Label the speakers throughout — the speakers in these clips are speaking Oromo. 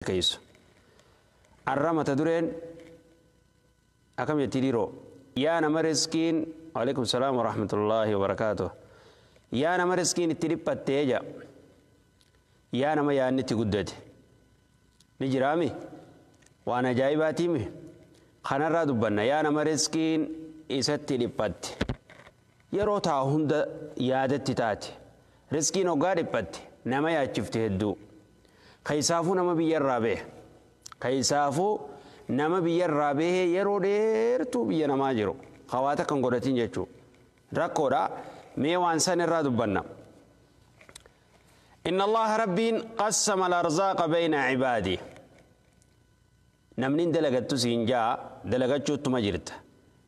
Speaker 1: Keessa. Arra mata dureen akkam jetti dhiiroo? Yaa nama riskiin, waalaikum salaam wa rahmatullaahi wa barakaatuh. Yaa nama riskiin itti dhiphattee ja. Yaa nama yaadni itti guddate. Ni jiraami? Waan ajaa'ibaatiimi? Kanarraa dubbanna. Yaa nama riskiin isatti dhiphatte. Yeroo taa'u hunda yaadatti taate. Riskiin hoggaa dhiphatte nama yaachifte hedduu. Keessaafuu nama biyyarraa bahe. Keessaafuu nama biyyarraa bahee yeroo dheertuu biyya namaa jiru. Hawaata kan godhatin jechuudha. Rakkoodha. Mee waan san irraa dubbanna. إن الله ربين قسم الأرزاق بين عباده. Namni dalagattu siin jaa dalagachuuttuma jirta.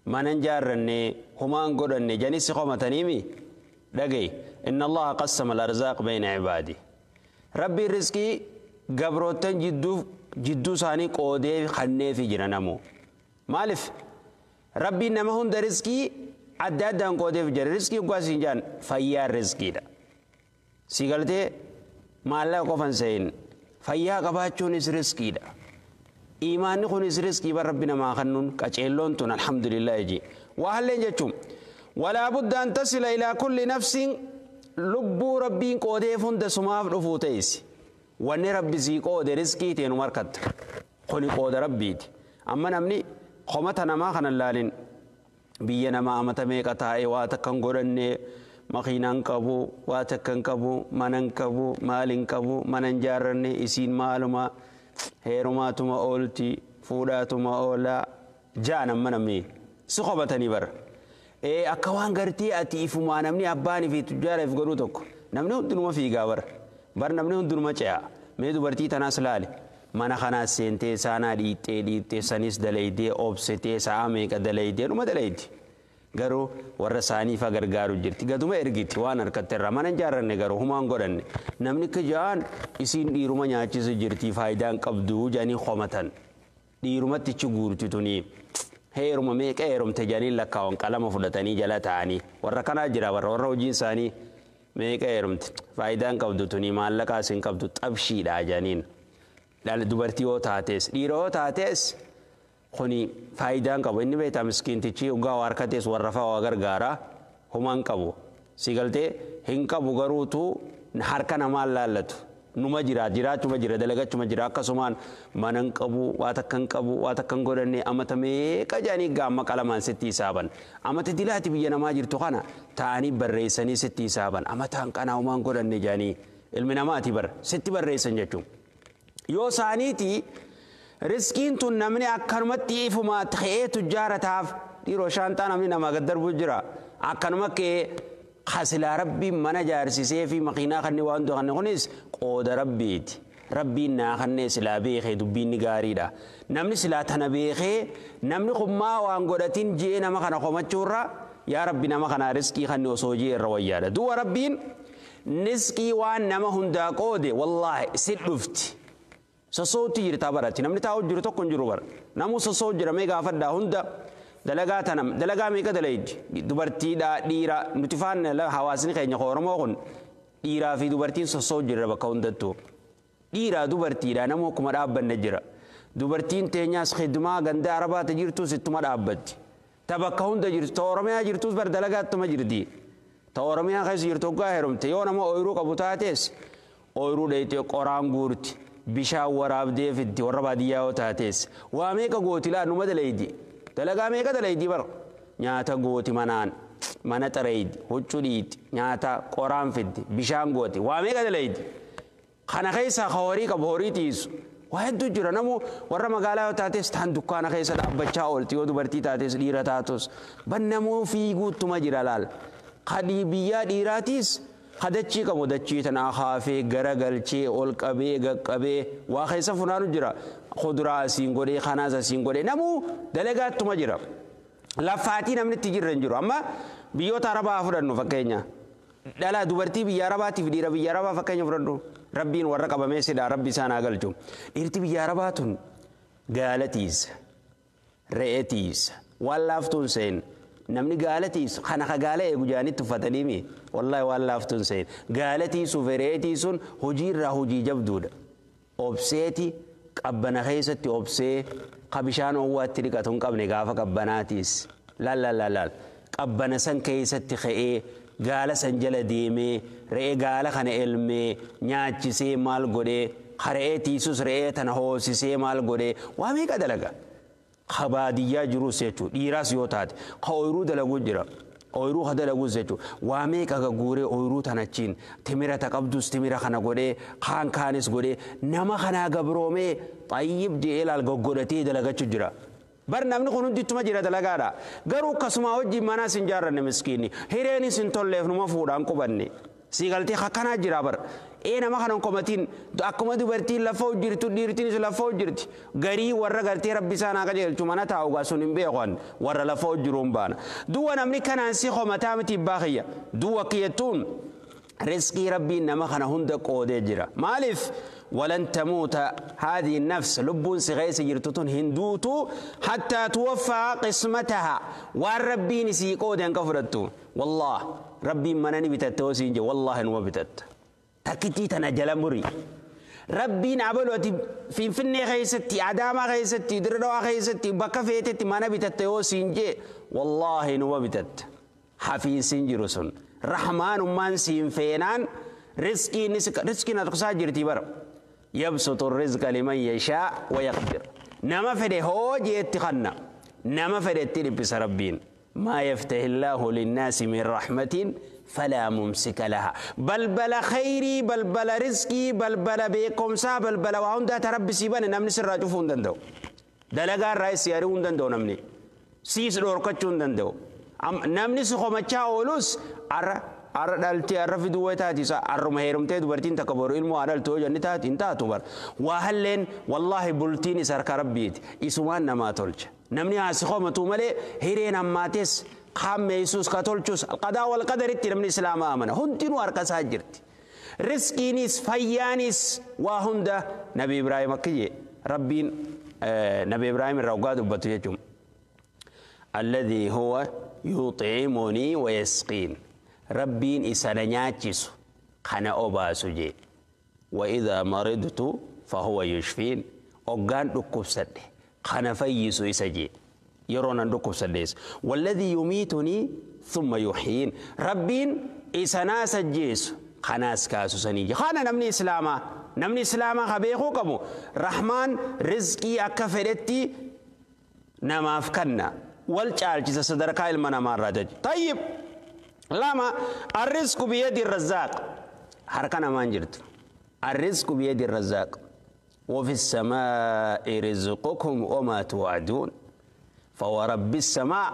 Speaker 1: Manan jaarranne humaan godhanne janis si qomataniimi dhagaye. إن الله قسم الأرزاق بين عباده. Rabbiin riskii gabroottan jidduu isaanii qoodee kanneefi jira namoo. Maaliif? Rabbiin nama hunda riskii adda addaan qoodeef jira. Riskii dhugaa siin jaan fayyaan riskiidha. Si galtee maallaqa qofan se'in fayyaa qabaachuunis riskiidha. Imaanni kunis riskii bar rabbi namaa kennuun qaceelloon tun alhamdulillah ji. Waa halleen jechuun ولا بد أن تصل إلى كل نفس lubbuu rabbiin qoodeef hunda sumaaf dhufuu ta'isi. Wanni rabbi sii qoode riskii teenu markatta. Kuni qooda rabbiiti. Amma namni qomata namaa kana laalin biyya namaa amata meeqa taa'ee waa takka hin godhanne, makiinaan qabu, waa takka hin qabu, mana hin qabu, maal hin qabu, mana hin jaarranne, isiin maaluma heerumaatuma oolti, fuudhaatuma oolaa jaan amma namni si qobatanii bara. Akka waan gartee ati ifumaa namni abbaanii fi tujjaara if godhuu tokko namni hundinuma fiigaa bara. Bar namni hundinuma ce'a. Mee dubartii tanaas laale. Mana kanaas seentee saanaa dhiixxee dhiixxee sanis dalaydee obsitee sa'a meeqa dalaydee dhuma dalaydi. Garuu warra isaanii fa gargaaru jirti. Gaduma ergiti waan harkatte irraa mana hin jaarranne garuu humaan godhanne. Namni akka ja'an isiin dhiiruma nyaachisu jirti faayidaan qabdu jedhanii komatan. Dhiirumatti ichi guurti tuni. Heeruma meeqa heerumte jedhanii lakkaa'an qalama fudhatanii jala taa'anii. Warra kanaa jira warra hojiin isaanii meeqa heerumte faayidaan qabdu tuni maallaqaas hin qabdu xabshiidha jedhaniin. Dubartii yoo taates dhiira yoo taates kuni faayidaan qabu. Inni beektaa miskiintichi dhugaa waa harkatees warra fa'aa waa gargaara humaan qabu. Si galtee hin qabu garuutu harka namaan laallatu. Numa jira jiraachuma jira dalagachuma jira akkasumaan mana hin qabu waa takka hin qabu waa takka hin godhanne amata meeqa jedhanii gaamma qalamaan sitti hisaaban. Amata dilaati biyya namaa jirtu kana taa'anii barreessanii sitti hisaaban. Amataan qanaa humaan godhanne jedhanii ilmi namaati bara sitti barreessan jechuun. Yoo isaaniiti riskiin tun namni akkanumatti ifumaa ta'ee tujjaara taaf dhiiroo shaantaa namni namaa gad darbuu jira. Akkanuma ka'ee kasilaa rabbiin mana jaarsisee fi makiinaa kanneen waan hundaa kanneen kunis qooda rabbiiti. Rabbiin naa kanneen silaa beekee dubbiin ni gaariidha. Namni silaa tana beekee namni kun maa waan godhatin jee nama kana komachuurra yaa rabbi nama kanaa riskii kanneen osoo jee irra wayyaadha. Du'a rabbiin riskii waan nama hundaa qoode wallaahi si dhufti. Sossootti jirta baratti namni taa'u jiru tokko hin jiru bara. Namuu sossoo jira mee gaafadhaa hunda dalagaa tana dalagaa meeqa dalaydi dubartiidha dhiira nuti faana hawaasni keenya Oromoo kun dhiiraa fi dubartiin sossoo jira bakka hundattuu. Dhiiraa dubartiidha namuu akkuma dhaabbanne jira. Dubartiin teenyaas khidmaa ganda Arabaata jirtus ittuma dhaabbatti. Ta bakka hunda jirtu ta Oromiyaa jirtus bar dalagaa ittuma jirti. Ta Oromiyaa keessa jirtu hoggaa heerumte yoo nama ooyiruu qabu taates ooyiruu dheeyitee qoraan guurti. Bishaan waraabdee fiddi warra baadiyyaa yoo taates waa meeqa gooti laa numa dalaydi dalagaa meeqa dalaydi bara nyaata gooti manaan mana xareeydi huccuu dhiiti nyaata qoraan fiddi bishaan gooti waa meeqa dalaydi kana keessaa ka horii qabu horii tiisu waa hedduu jira namu warra magaalaa yoo taates taan dukkaana keessa dhaabbachaa oolti yoo dubartii taates dhiira taatus ban namuu fiiguuttuma jira laal kadhii biyyaa dhiiraatiis kadachii qabu dachii tanaa kaafee garagalchee ol qabee gaqqabee waa keessa funaanu jira kuduraa asiin godhee kanaas asiin godhee namuu dalagaattuma jira. Lafaatii namni itti jirra hin jiru amma biyyoota Arabaa fudhannu fakkeenya dhala dubartii biyya Arabaatiif dhiira biyya Arabaa fakkeenya fudhannu rabbiin warra qabamee sidhaa rabbi isaan haa galchu dhiirti biyya Arabaa tun gaala tiisa re'ee tiisa waan laaftuun seen. Namni gaala tiisu kana ka gaala eegu jaanitti uffatanii mi wallaahi waan laaftuun seen gaala tiisuuf re'ee tiisuun hojiirraa hojii jabduudha obseeti Qabbana keessatti obsee ka bishaan oowwaatti dhiqatu hin qabne gaafa qabbanaatiis laal laal laal laal qabbana san keessatti ka'ee gaala san jala deemee re'ee gaala kana elmee nyaachisee maal godhee ka re'ee tiisus re'ee tana hoosisee maal godhee waa meeqa dalaga. Ka baadiyyaa jirus jechuudha dhiiraas yoo taate ka ooyiruu dalaguu jira. Ooyiruu ka dalaguus jechuudha waa meeqa guuree ooyiruu tanachiin timira ta qabdus timira kana godhee kaan kaanis godhee nama kanaa gabroomee xayyib jedhee laal goggodhatee dalagachuu jira. Bar namni kun hundittuma jira dalagaadha. Garuu akkasuma hojii manaas hin jaarranne miskiinni hireenis hin tolleef numa fuudhaan qubanne. Siigaltee akkanaa jira bar. Ee nama kana hin komatiin akkuma dubartiin lafa hojjirtu dhiirtiinis lafa hojjirti. Garii warra gartee rabbi isaan haa qajeelchu mana taa'u gaa sun hin beekan warra lafa hojjiru hin baana. Duwwa namni kanaan si komataa miti baakiyya. Duwwa kiyyattuun riskii rabbiin nama kana hunda qoodee jira. Maaliif? ولن تموت هذه النفس لبون سغيس جرتتون هندوتو حتى توفى قسمتها والربين سيقود كفرتو والله ربي منني بتتوسين والله انو بتت تكتي تنجل مري ربي نعبلوتي في فني غيستي عدامة غيستي دردوا غيستي بكفيتي مانا بتتوسين والله انو بتت حفيظ جرسون رحمن من سين فينان رزقي نسك رزقي نتقصا جرتي بر يبسط الرزق لمن يشاء ويقدر نما فده هو جيتخنا نما فده تلبس ربين ما يفتح الله للناس من رحمة فلا ممسك لها بل بل خيري بل بل رزقي بل بل بكم سا بل بل وعند تربي سيبان نمني سر راجفون دندو دلقا الرئيس يارون دندو نمني سيس دوركتشون دندو نمني سخو مچا اولوس arra dhaltee arra fiduu wayi taati isa arruma heerumtee dubartiin takka boru ilmoo haa dhaltu yoo jenni taati hin taatu bar waa halleen wallaahi bultiin isa harka rabbiiti isumaan namaa tolcha namni haasi komatuu malee hireen hammaates qaammeessus ka tolchus alqadaa wal qadaritti namni islaamaa amana hundinuu harka isaa jirti riskiinis fayyaanis waa hunda nabi ibraahim akki rabbiin nabi ibraahim irraa ogaa dubbatu jechuun alladhii huwa yuxcimunii wa yasqiin ربين إسانا نياتشيسو خانا أوباسو جي وإذا مرضت فهو يشفين أوغان دكوب سد خانا فيسو إسا جي يرونا دكوب سديس والذي يميتني ثم يحيين ربين إسانا سجيسو خانا سكاسو سنيجي خانا نمني إسلاما نمني إسلاما خبيخو كمو رحمن رزقي أكفرتي نما أفكنا والچالچي صدركا المنا مارا طيب لما الرزق بيد الرزاق حركنا ما انجرت الرزق بيد الرزاق وفي السماء رزقكم وما توعدون فورب السماء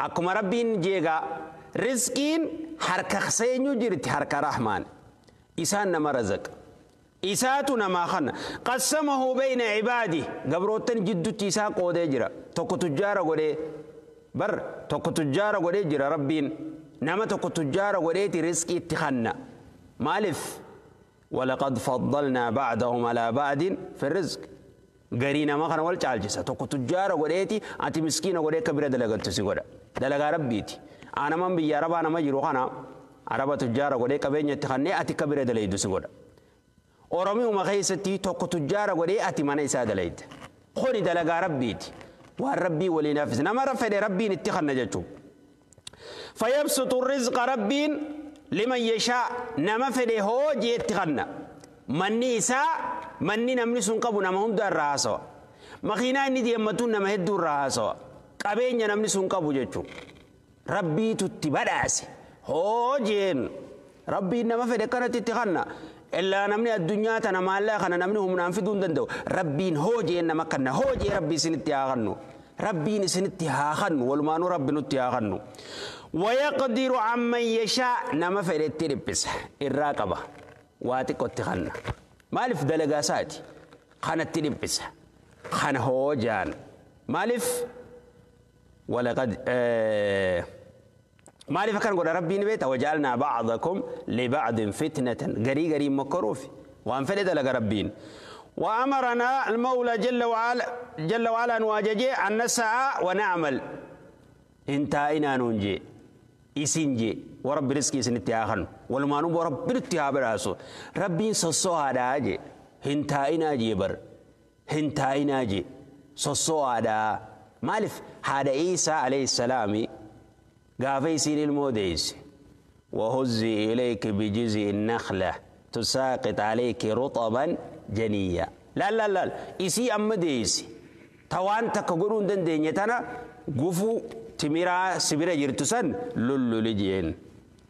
Speaker 1: أكما ربين جيغا رزقين حركة خسين جرت حركة رحمن إسان نما رزق إساتنا ما خن قسمه بين عباده قبروتن جدو تيسا قودي جرا توكو تجارة قودي بر توكو تجارة قودي جرا ربين نما توكو تجارة قودي رزقي اتخنا مالف ولقد فضلنا بعضهم على بعض في الرزق قرينا ما خنا ولا تعالجسا توكو تجارة قوديتي أنت مسكينة قودي كبيرة دلقت تسيقودا دلقا ربيتي أنا من بيا ربا أنا ما جرو خنا عربة تجارة قودي كبيرة اتخني أتي كبيرة دلقت تسيقودا Oromiyuma keessatti tokko tujjaara godhee ati mana isaa dalayte. Kuni dalagaa rabbiiti. Waan rabbii waliin hafise. Nama fedhe rabbiin itti kanna jechuudha. Fayyabsutu rizqa rabbiin liman yashaa nama fedhe hojii itti kanna. Manni isaa manni namni sun qabu nama hunda irraa haasawa. Makiinaa inni deemmatuun nama hedduu irraa haasawa. Qabeenya namni sun qabu jechuudha. Rabbiitu itti badhaase. Hojiin rabbiin nama fedhe kanatti itti kanna. إلا نمني الدنيا تنا ما لا خنا نمني هم ننفذون دندو ربين هوجي إنما كنا هوجي ربي سنتي آخنو ربي سنتي آخنو والمانو ربي نتي آخنو ويقدر عمن يشاء نما فريت تربس الراقبة واتي كنت خنا مالف دلقاساتي خنا تربس خنا هوجان مالف ولقد ما لي فكر نقول ربي نبيت وجعلنا بعضكم لبعض فتنة قري قري مكروف وأنفلد لك ربين وأمرنا المولى جل وعلا جل وعلا نواجه أن نسعى ونعمل انتهينا ننجي إسنجي ورب رزقي سنتي والما نبو رب رتها براسو ربي سصوها داجي انتهينا جيبر Hin taa'inaa jee sossoo'aadha. Maaliif haadha Iisaa alayhi salaami gaafa isiin ilmoo deeyse وهزي إليك بجزء النخلة تساقط عليك رطبا جنيا. لا لا لا إسي أما ديسي توان تكغرون دن دينيتنا غفو تميرا سبيرا جرتسن لولو لجين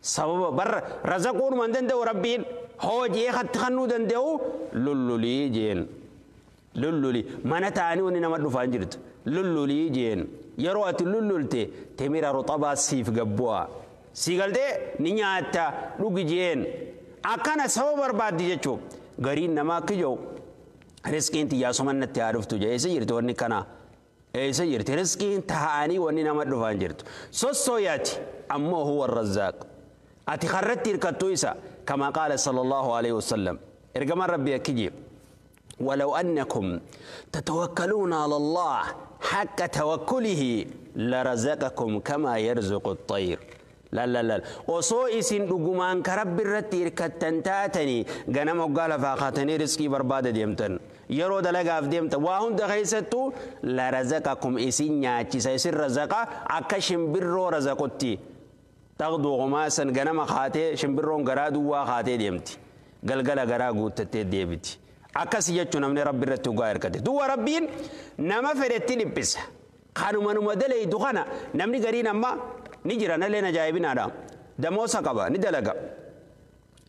Speaker 1: سبب بر رزقون من دن دو ربين هو جي خط خنو دن دو لولو لجين لولو لي ما نتاني وني نما دفان جرت لولو لجين يروات لولولتي تميرا رطبا سيف غبوا سيغلتي نياتا دوغ جين أكنا سبب برباد جچو غرين نما كيجو رزقين تيا سمن تعرفتو جاي جرت وني كنا إيسا جرت رزقين تهاني وني نما دفان جرت سوسوياتي أما هو الرزاق أتي خرجت إركتويسا كما قال صلى الله عليه وسلم إرجم ربي أكيد ولو أنكم تتوكلون على الله حق توكله لرزقكم كما يرزق الطير. لا لا لا وصو إسين دقمان كرب الرتي إركتنتاتني غنم وقال فاقاتني رزقي بربادة ديمتن يرو دلقا في ديمتن وهم دخيستو لرزقكم إسين نياتي سيسر رزقا أكا شمبرو رزقتي تغدو غماسا غنم خاتي شمبرون غرادو وخاتي ديمتي قلقلا غراغو تتي ديبتي أكا سيجتو نمني رب الرتي وقا إركتي دو ربين نما فرتي لبس خانو منو مدلي دخانا نمني غرين أما نجرا نلنا جايبين هذا دموسا قبا ندلقا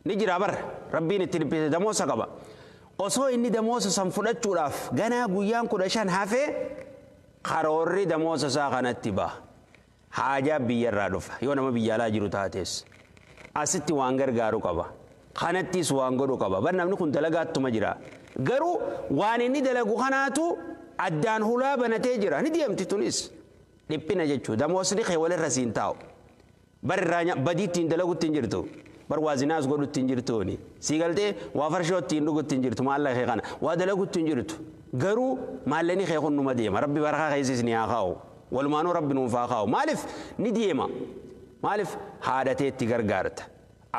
Speaker 1: نجرا بر ربي نتلبس دموسا قبا أصو إني دموسا سنفلت شوراف جنا قيان كرشان هافي قراري دموسا ساقنا اتباه حاجة بيرادوف يونا ما بيالا جرو تاتيس أستي وانغر غارو قبا خانتي سوانغرو قبا برنا نكون دلقات تمجرا غرو وان إني دلقو خاناتو أدان هلا بنتيجرا نديم تونس dhiphina jechuudha. Damoosni kee walirra siin taa'u. Bar irraa badii ittiin dalaguutti hin jirtu. Bar waa zinaas godhutti hin jirtuuni. Sii galtee waa farshoo ittiin dhugutti hin jirtu maallaqa kee kana. Waa dalaguutti hin jirtu. Garuu maallaqni kee kun numa deema. Rabbi barakaa keessis ni haa kaa'u. Walumaanuu rabbi nuuf haa kaa'u. Maaliif ni deema. Maaliif haadha tee itti gargaarta.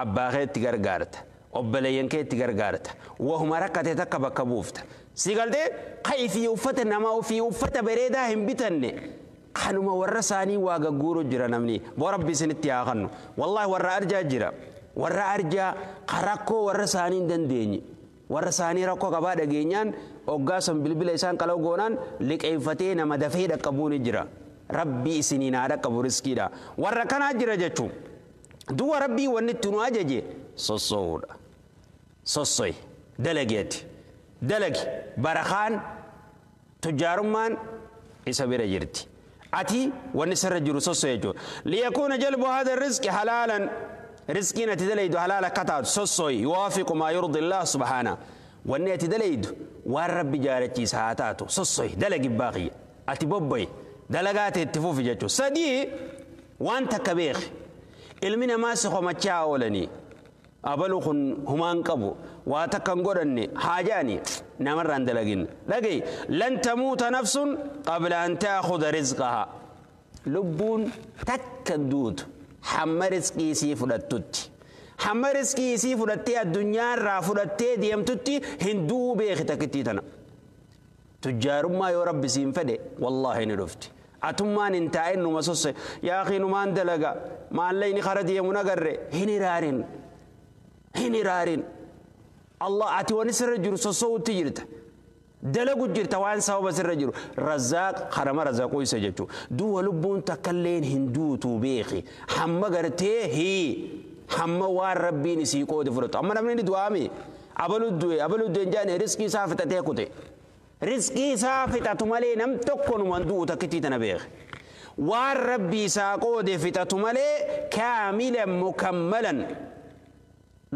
Speaker 1: Abbaa kee itti gargaarta. Obboleeyyan kee itti gargaarta. Wahuma rakkatee takka bakka buufta. Sii galtee ka'ii uffata namaa ofii uffata bareedaa hin bitanne. Kanuma warra isaanii waa gagguuru jira namni boo rabbi isinitti haa kennu wallaahi warra arjaa jira warra arjaa rakkoo warra isaanii hin dandeenye warra isaanii rakkoo qabaa dhageenyaan hoggaa san bilbila isaan qalaw goonaan liqeeffatee nama dafee dhaqqabuu ni jira rabbi isiniin haa dhaqqabu riskiidha warra kanaa jira jechuun du'a rabbii wanni itti nu ajaje sosso'uudha sosso'i dalageeti dalagi barakaan tujjaarummaan isa bira jirti. أتي ونسر الجرو سوسو ليكون جلب هذا الرزق حلالا رزقنا تدليد حلالا كتاد سوسو يوافق ما يرضي الله سبحانه وني تدليد والرب جارتي ساعتاتو سوسو دلق باقي أتي بوبي دلقات التفوف جاتو سدي وانت كبيخ المنا ماسخ ومتشاولني أبلغ همان قبو واتكن قرني حاجاني نمر عند لقين لقي لن تموت نفس قبل أن تأخذ رزقها لبون تكدود حم رزقي سيفلتت حم رزقي سيفلتي الدنيا رافلتي ديمتتي هندو بيختكتيتنا تجار ما يرب سينفدي والله نرفتي أتمان انتعين نمسوس يا أخي نمان دلقا ما الليني خردي منقر هني رارين هني رارين الله أتي ونسر الجرو سوسو تجرت دلقو جرت وان سوا بسر الجرو رزاق خرم رزاقو يسجتو دو لبون تكلين هندو توبيخي حما قرتي هي حما وار ربي نسيقو دفرت أما نمني دوامي أبلو دوي أبلو دنجاني رزقي سافتة تيكوتي رزقي سافتة تمالي نم تكون وندو تكتي تنبيخ وار ربي ساقو دفتة تمالي كاملا مكملا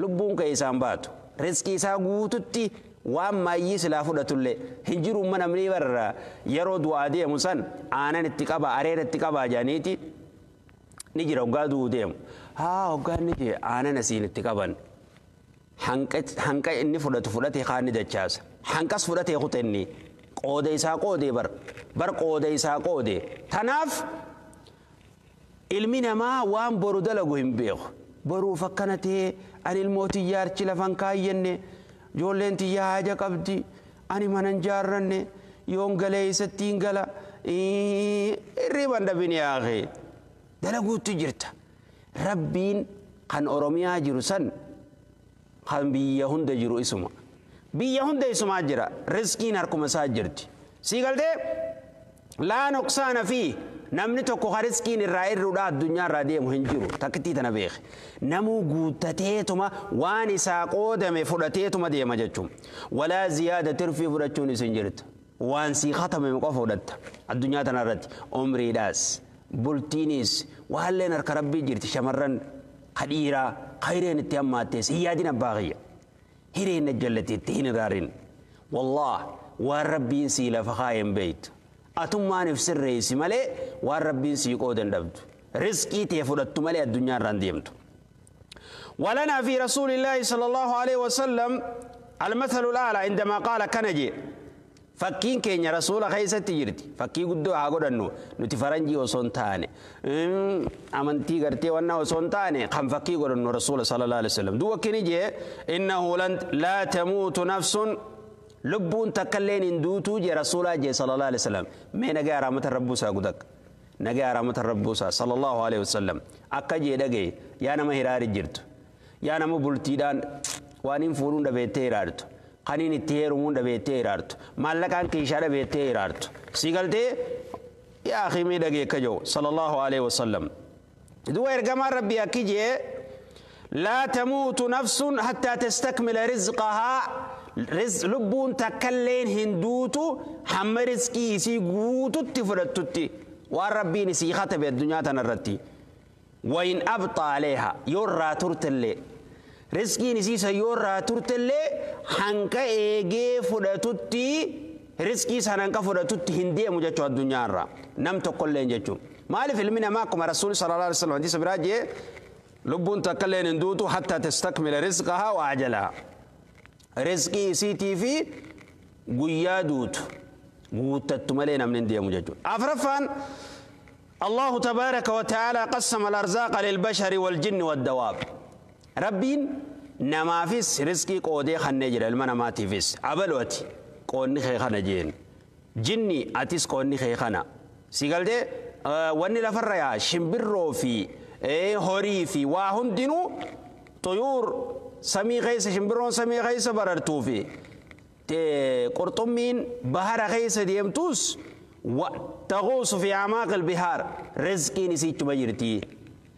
Speaker 1: لبون كيسان باتو رزقي ساقوتتي وأما يسلا فدتله هنجرو من أمري برا يرو دعاء مسان أنا نتقابا أريد نتقابا جانيتي نجي رقادو ديم ها وقال نجي أنا نسي نتقابا حنك إني فدت فدتي خاني دجاس حنكس فدتي خطني قودي ساقودي بر بر قودي ساقودي تناف ilmi namaa waan boru dalagu hin beeku. Boruuf akkana ta'e ani ilmoo tiyyaa achi lafan kaayyenne ijoolleen tiyyaa haja qabdi Ani mana hin jaarranne yoon galee isatti hin gala hirriban dhabin yaa akhi dalaguutti jirta. Rabbiin kan Oromiyaa jiru san kan biyya hunda jiru isuma. Biyya hunda isumaa jira. Rizqiin harkuma isaa jirti. Sii galtee laa nuqsaana fi namni tokko ka rizqiin irraa irruudha addunyaa irraa deemu hin jiru. Takkittii tana beeke. Namuu guuttateetuma waan isaa qoodame fudhateetuma deema jechuun. Walaa ziyaada tirfii fudhachuun isin jirtu. Waan sii katame qofa fudhatta. Addunyaa tana irratti umriidhaas bultiinis waalleen harka rabbii jirti shamarran ka dhiiraa ka hireen itti hammaattees hin yaadin abbaa kiyya. Hireen na jallate itti hin iraarin. Wallaah waan rabbiin sii lafa kaayeen beeytu. Atummaan if sirreessi malee waan rabbiin sii qoodan dhabdu. Rizqii tee fudhattu malee addunyaa irraan deemtu. ولنا في رسول الله صلى الله عليه وسلم المثل الأعلى عندما قال كنجي fakkiin keenya rasuula keessatti jirti. Fakkii guddoo haa godhannu nuti faranjii osoo hin taane amantii gartee wannaa osoo hin taane kan fakkii godhannu rasuula sallallahu alaihi wasallam. Duuba akkini jee innahu laa tamuutu nafsun lubbuun takkalleen hin duutuu jee rasuulaa jee sallallahu alaihi wasallam. Mee nagaa rahmata rabbuu isaa gudak. Nagaa rahmata rabbuu isaa sallallahu alaihi wasallam. Akka jee dhagaye yaa nama hiraari jirtu. Yaa nama bultiidhaan waan hin fuudhuun dhabeettee hiraartu. Kaniin itti heerumuun dhabeettee hiraartu. Maallaqaan kiishaa dhabeettee hiraartu. Si galtee yaa akhi mee dhagee akka jiru sallallahu alaihi wasallam. Duuba ergamaan rabbii akki jee laa tamuutu nafsun hattaa tastakmila rizqahaa lubbuun takkalleen hin duutu hamma rizqii isii guututti fudhattutti waan rabbiin isii katabe addunyaa tanarratti. Wayin abxa aleeha yoo irraa turtellee rizqiin isii yoo irraa turtellee hanqa eegee fudhatutti rizqii san hanqa fudhatutti hin deemu jechuu addunyaa irraa nam tokkolleen jechuu. Maaliif ilmi namaa akkuma rasuulli sallallahu alaihi wasallam hadiisa biraa jee lubbuun takkalleen hin duutu hattaa tastakmila rizqahaa wa ajalahaa. Rizqii isiitii fi guyyaa duutu guuttattu malee namni hin deemu jechuudha. Afraffaan الله تبارك وتعالى قسم الأرزاق للبشر والجن والدواب. ربين نمافيس رزقي قودي خنجر المناماتي فيس عبلوتي قوني خي خنجين جني أتيس قوني خي خنا سيقال دي واني لفر يا شمبرو في هوري في واهن دينو طيور سمي غيس شمبرون سمي غيس بررتو في قرطمين بهر غيس ديمتوس وتغوص في أعماق البحار رزقي نسيت بجرتي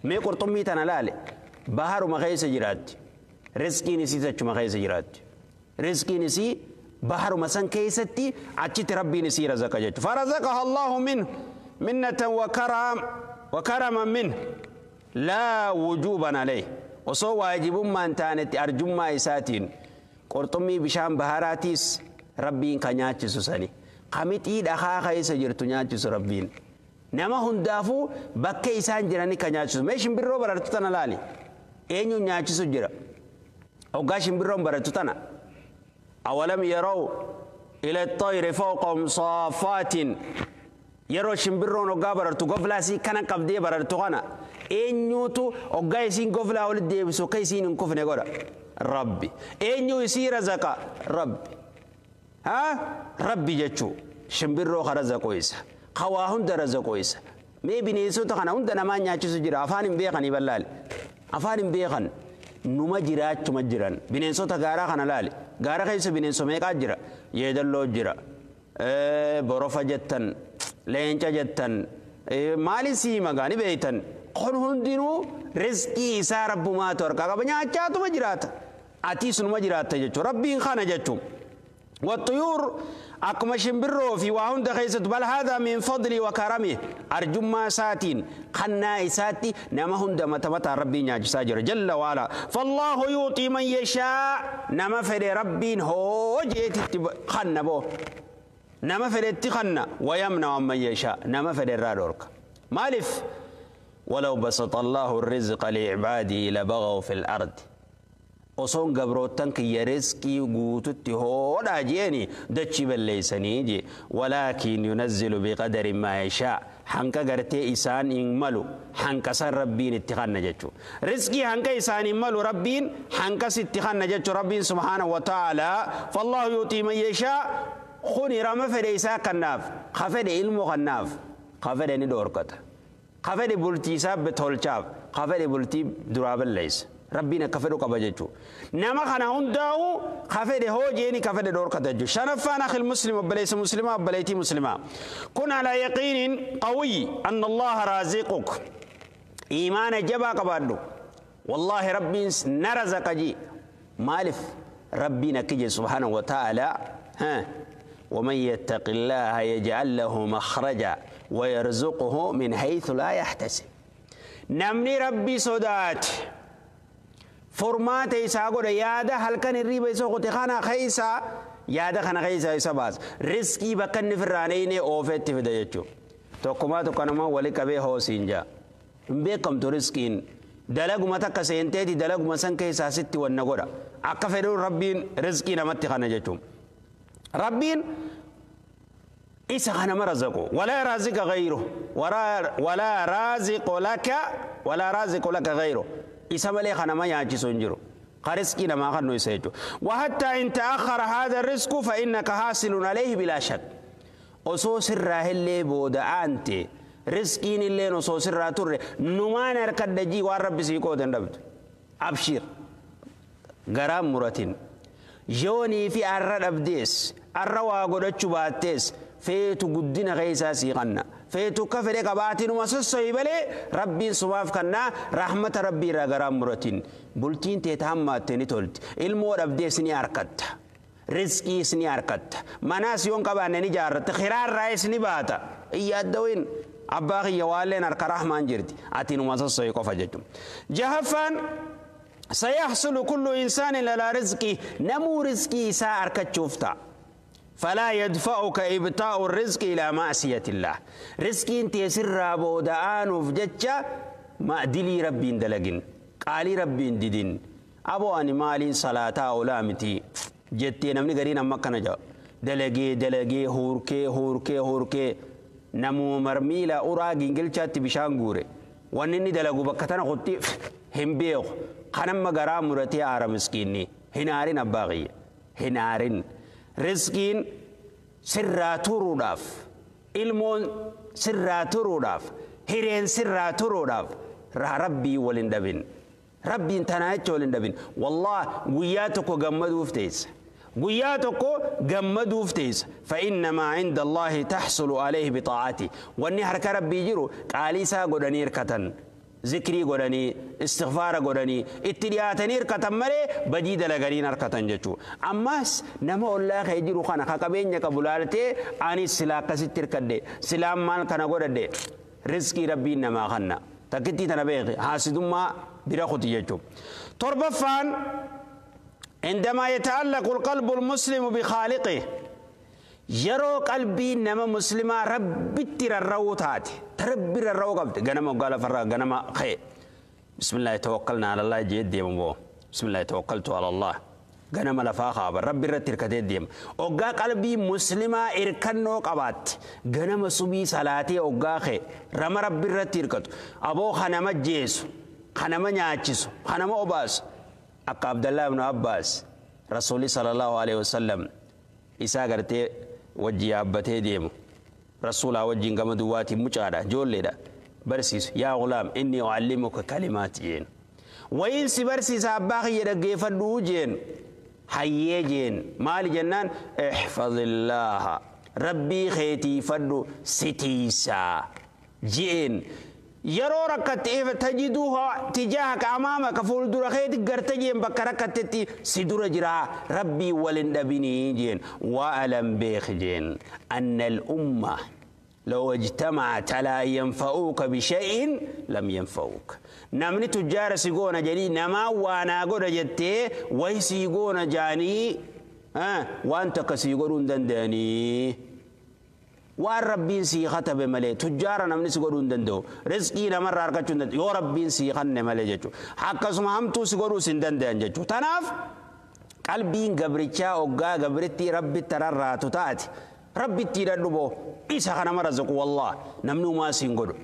Speaker 1: مي قرطمي تنالالي بحر ما غيس جرات رزقي نسيت ما غيس جرات رزقي نسي بحر مسن كيستي أتشت ربي نسي رزق جت فرزقها الله منه منة وكرم وكرما منه لا وجوبا عليه وصو واجب ما انتانت أرجما إساتين قرطمي بشام بهاراتيس ربي كنياتي سوساني قمتي دخا خيس جرتو نياتي ربين نما هندافو بكي إسان جراني كنياتي ماشي برو بررتنا لالي eenyu nyaachisu jira hoggaa shimbirroon barattu tana awalam yaraw ila at-tayri fawqahum saafaatin yeroo shimbirroon hoggaa barartu goflaa isii kana qabdee barartu kana eenyuutu hoggaa isiin goflaa walitti deebisu akka isiin hin kufne godha rabbi eenyu isii razaqa rabbi haa rabbi jechuu shimbirroo ka razaqoo isa ka waa hunda razaqoo isa mee bineensota kana hunda namaa nyaachisu jira afaan hin beekanii ballaale afaan hin beekan numa jiraachuma jiran bineensota gaaraa kana laale gaara keessa bineenso meeqaa jira yeedalloo jira borofa jettan leenca jettan maali sii magaa ni beeytan kun hundinuu rizqii isaa rabbumaatu harkaa qaba nyaachaatuma jiraata atiis numa jiraatta jechuudha rabbiin kana jechuun والطيور أكما شمبرو في وهند خيست بل هذا من فضلي وكرمه أرجما ساتين خنا إساتي نما هند متمتا ربي ناجساجر جل وعلا فالله يعطي من يشاء نما فري ربي هو جيت خنا بو نما فري تخنا ويمنع من يشاء نما فري الرادورك مالف ولو بسط الله الرزق لعباده لبغوا في الأرض osoon gabroottan kiyya rizqii guututti hoodhaa jeeni dachii balleeysanii je walaakin yunazzilu biqadari maa yashaa hanqa gartee isaan hin malu hanqa san rabbiin itti kanna jechu rizqii hanqa isaan hin malu rabbiin hanqas itti kanna jechu rabbiin subhaanahu wa ta'aalaa fallaahu yuuxii man yashaa Kuni rama fedhe isaa kannaaf, ka fedhe ilmoo kannaaf, ka fedhe ni dhoorkata. Ka fedhe bultii isaa tolchaaf, ka fedhe bultii duraa balleessa. Rabbiin akka fedhu qaba jechuudha. Nama kana hundaa'u ka fedhe hoojeeni ka fedhe dhoorkata jechuudha. Shanaffaan akhil muslim obboleessa muslimaa obboleettii muslimaa. Kun alaa yaqiinin qawiyyi anna Allaha raaziquk. Iimaana jabaa qabaadhu. Wallaahi rabbiin na razaqa jii. Maaliif rabbiin akka jedhe subhaanahu wa ta'ala ومن يتق الله يجعل له مخرجا ويرزقه من حيث لا يحتسب. نمني ربي صدات فرمات إسا قد يادا هل كان الريبة إسا قد خانا خيسا يادا خانا خيسا إسا باس رزقي بكن فرانين أوفت في دجتشو توكما توكنما ولي كبه هوسينجا بكم ترزقين دلقما تكسينتي دلقما سنكيسا ستي والنغورا أكفروا ربين رزقي نمت خانا جتشو ربين إسا خانا ما رزقه ولا رازق غيره ولا رازق لك ولا رازق لك غيره إسا ملي خانا ما يعجزون جرو خرزقنا ما خنو يسيجو. وحتى إن تأخر هذا الرزق فإنك حاصل عليه بلا شك. أصوص الراهل اللي بودا أنت رزقين اللي نصوص الراتور نمان أركد جي والرب سيكو دندبت أبشر غرام مرتين يوني في أرد أبديس الروا قدتش باتيس فيتو قدنا غيسا سيغنا فيتو كفر قباتين ومسسو يبالي ربي سواف كنا رحمة ربي را غرام مرتين بلتين تيتهم تيني تولت المور أبديس ني أركت رزقي سني أركت مناس يون قبان ني جارت خيرار رايس ني باتا إيا الدوين أباغي يوالين أرك رحمن جرتي أتين ومسسو يقف جتم. جهفان سيحصل كل إنسان على رزقه نمو رزقي سا أركت شوفتا فلا يدفعك إبطاء الرزق إلى معصية الله. رزقي انت يسر بودآن وفجتشا ما دلي ربي اندلقن قالي ربي انددين أبو أني مالي صلاة أولامتي جتي نمني قرينا مكة جا دلقي دلقي هوركي هوركي هوركي نمو مرميلا أوراق إنجلتشات بشان غوري وانني دلقو بكتنا خطي هم بيخ خنم غرام مرتي آرا مسكيني هنارين أباغي هنارين رزقين سرا تروداف ilmoon sirraa turuudhaaf hireen sirraa turuudhaaf rabbii waliin dhabin rabbiin tanaa jecha waliin dhabin wallah guyyaa tokko gammaduuf teessa guyyaa tokko gammaduuf teessa فإنما عند الله تحصل عليه بطاعته wanni harka rabbii jiru qaalii isaa godhanii hirkatan ذكري godhanii istighfaara godhanii itti dhiyaatanii hirkatan malee badii dalaganiin harkatan jechuu ammas nama ollaa kee jiru kana ka qabeenya qabu laaltee anis silaa akkasitti hirkadhe silaan maal kana godhadhe rizqii rabbiin namaa kanna takkittii tana beeki haasidummaa bira kuti jechuu. Torbaffaan عندما يتعلق القلب المسلم بخالقه yeroo qalbii nama muslimaa rabbitti rarra'uu taate tarabbi rarra'uu qabde ganama waggaa lafarraa ganama ka'e bismillaahi tawakkalna ala Allah jee deema boo bismillaahi tawakkaltu ala Allah ganama lafaa kaaba rabbi irratti hirkatee deema oggaa qalbii muslimaa hirkannoo qabaatte ganama subii salaatee oggaa ka'e rama rabbi irratti hirkatu aboo kanama jeesu kanama nyaachisu kanama obaasu akka Abdallah ibn Abbaas rasuulli sallallahu alaihi wasallam isaa gartee wajji yaabbatee deemu rasuulaa wajjin gama duwwaatiin mucaadha ijoolleedha barsiisu yaa gulaam inni ucallimuka kalimaati jeen wayin si barsiisa abbaa kiyya dhaggeeffadhuu jeen hayyee jeen maali jennaan ixfadillaaha rabbii keetiifadhu si tiisaa jeen yeroo rakkatte tajiduuha tijaahaka amaamaka fuuldura keeti garte jeen bakka rakkattetti si dura jiraa rabbii walin dhabinii jeen wa'alam beek jeen anna al'umma لو اجتمعت على أن ينفعوك بشيء لم ينفعوك نمني تجار سيقونا جلي نما وانا قد جتي ويسيقونا جاني وانت كسيقون دنداني waan rabbiin sii katabe malee tujjaara namni si godhuu hin danda'u rizqii namarraa argachuu hin danda'u yoo rabbiin sii kanne malee jechuudha akkasuma hamtuu si godhuus hin danda'an jechuudha tanaaf qalbiin gabrichaa oggaa gabrittii rabbitti rarraatu taate rabbitti hidhadhu boo isa kana mara zaqu wallah namni umaa siin godhu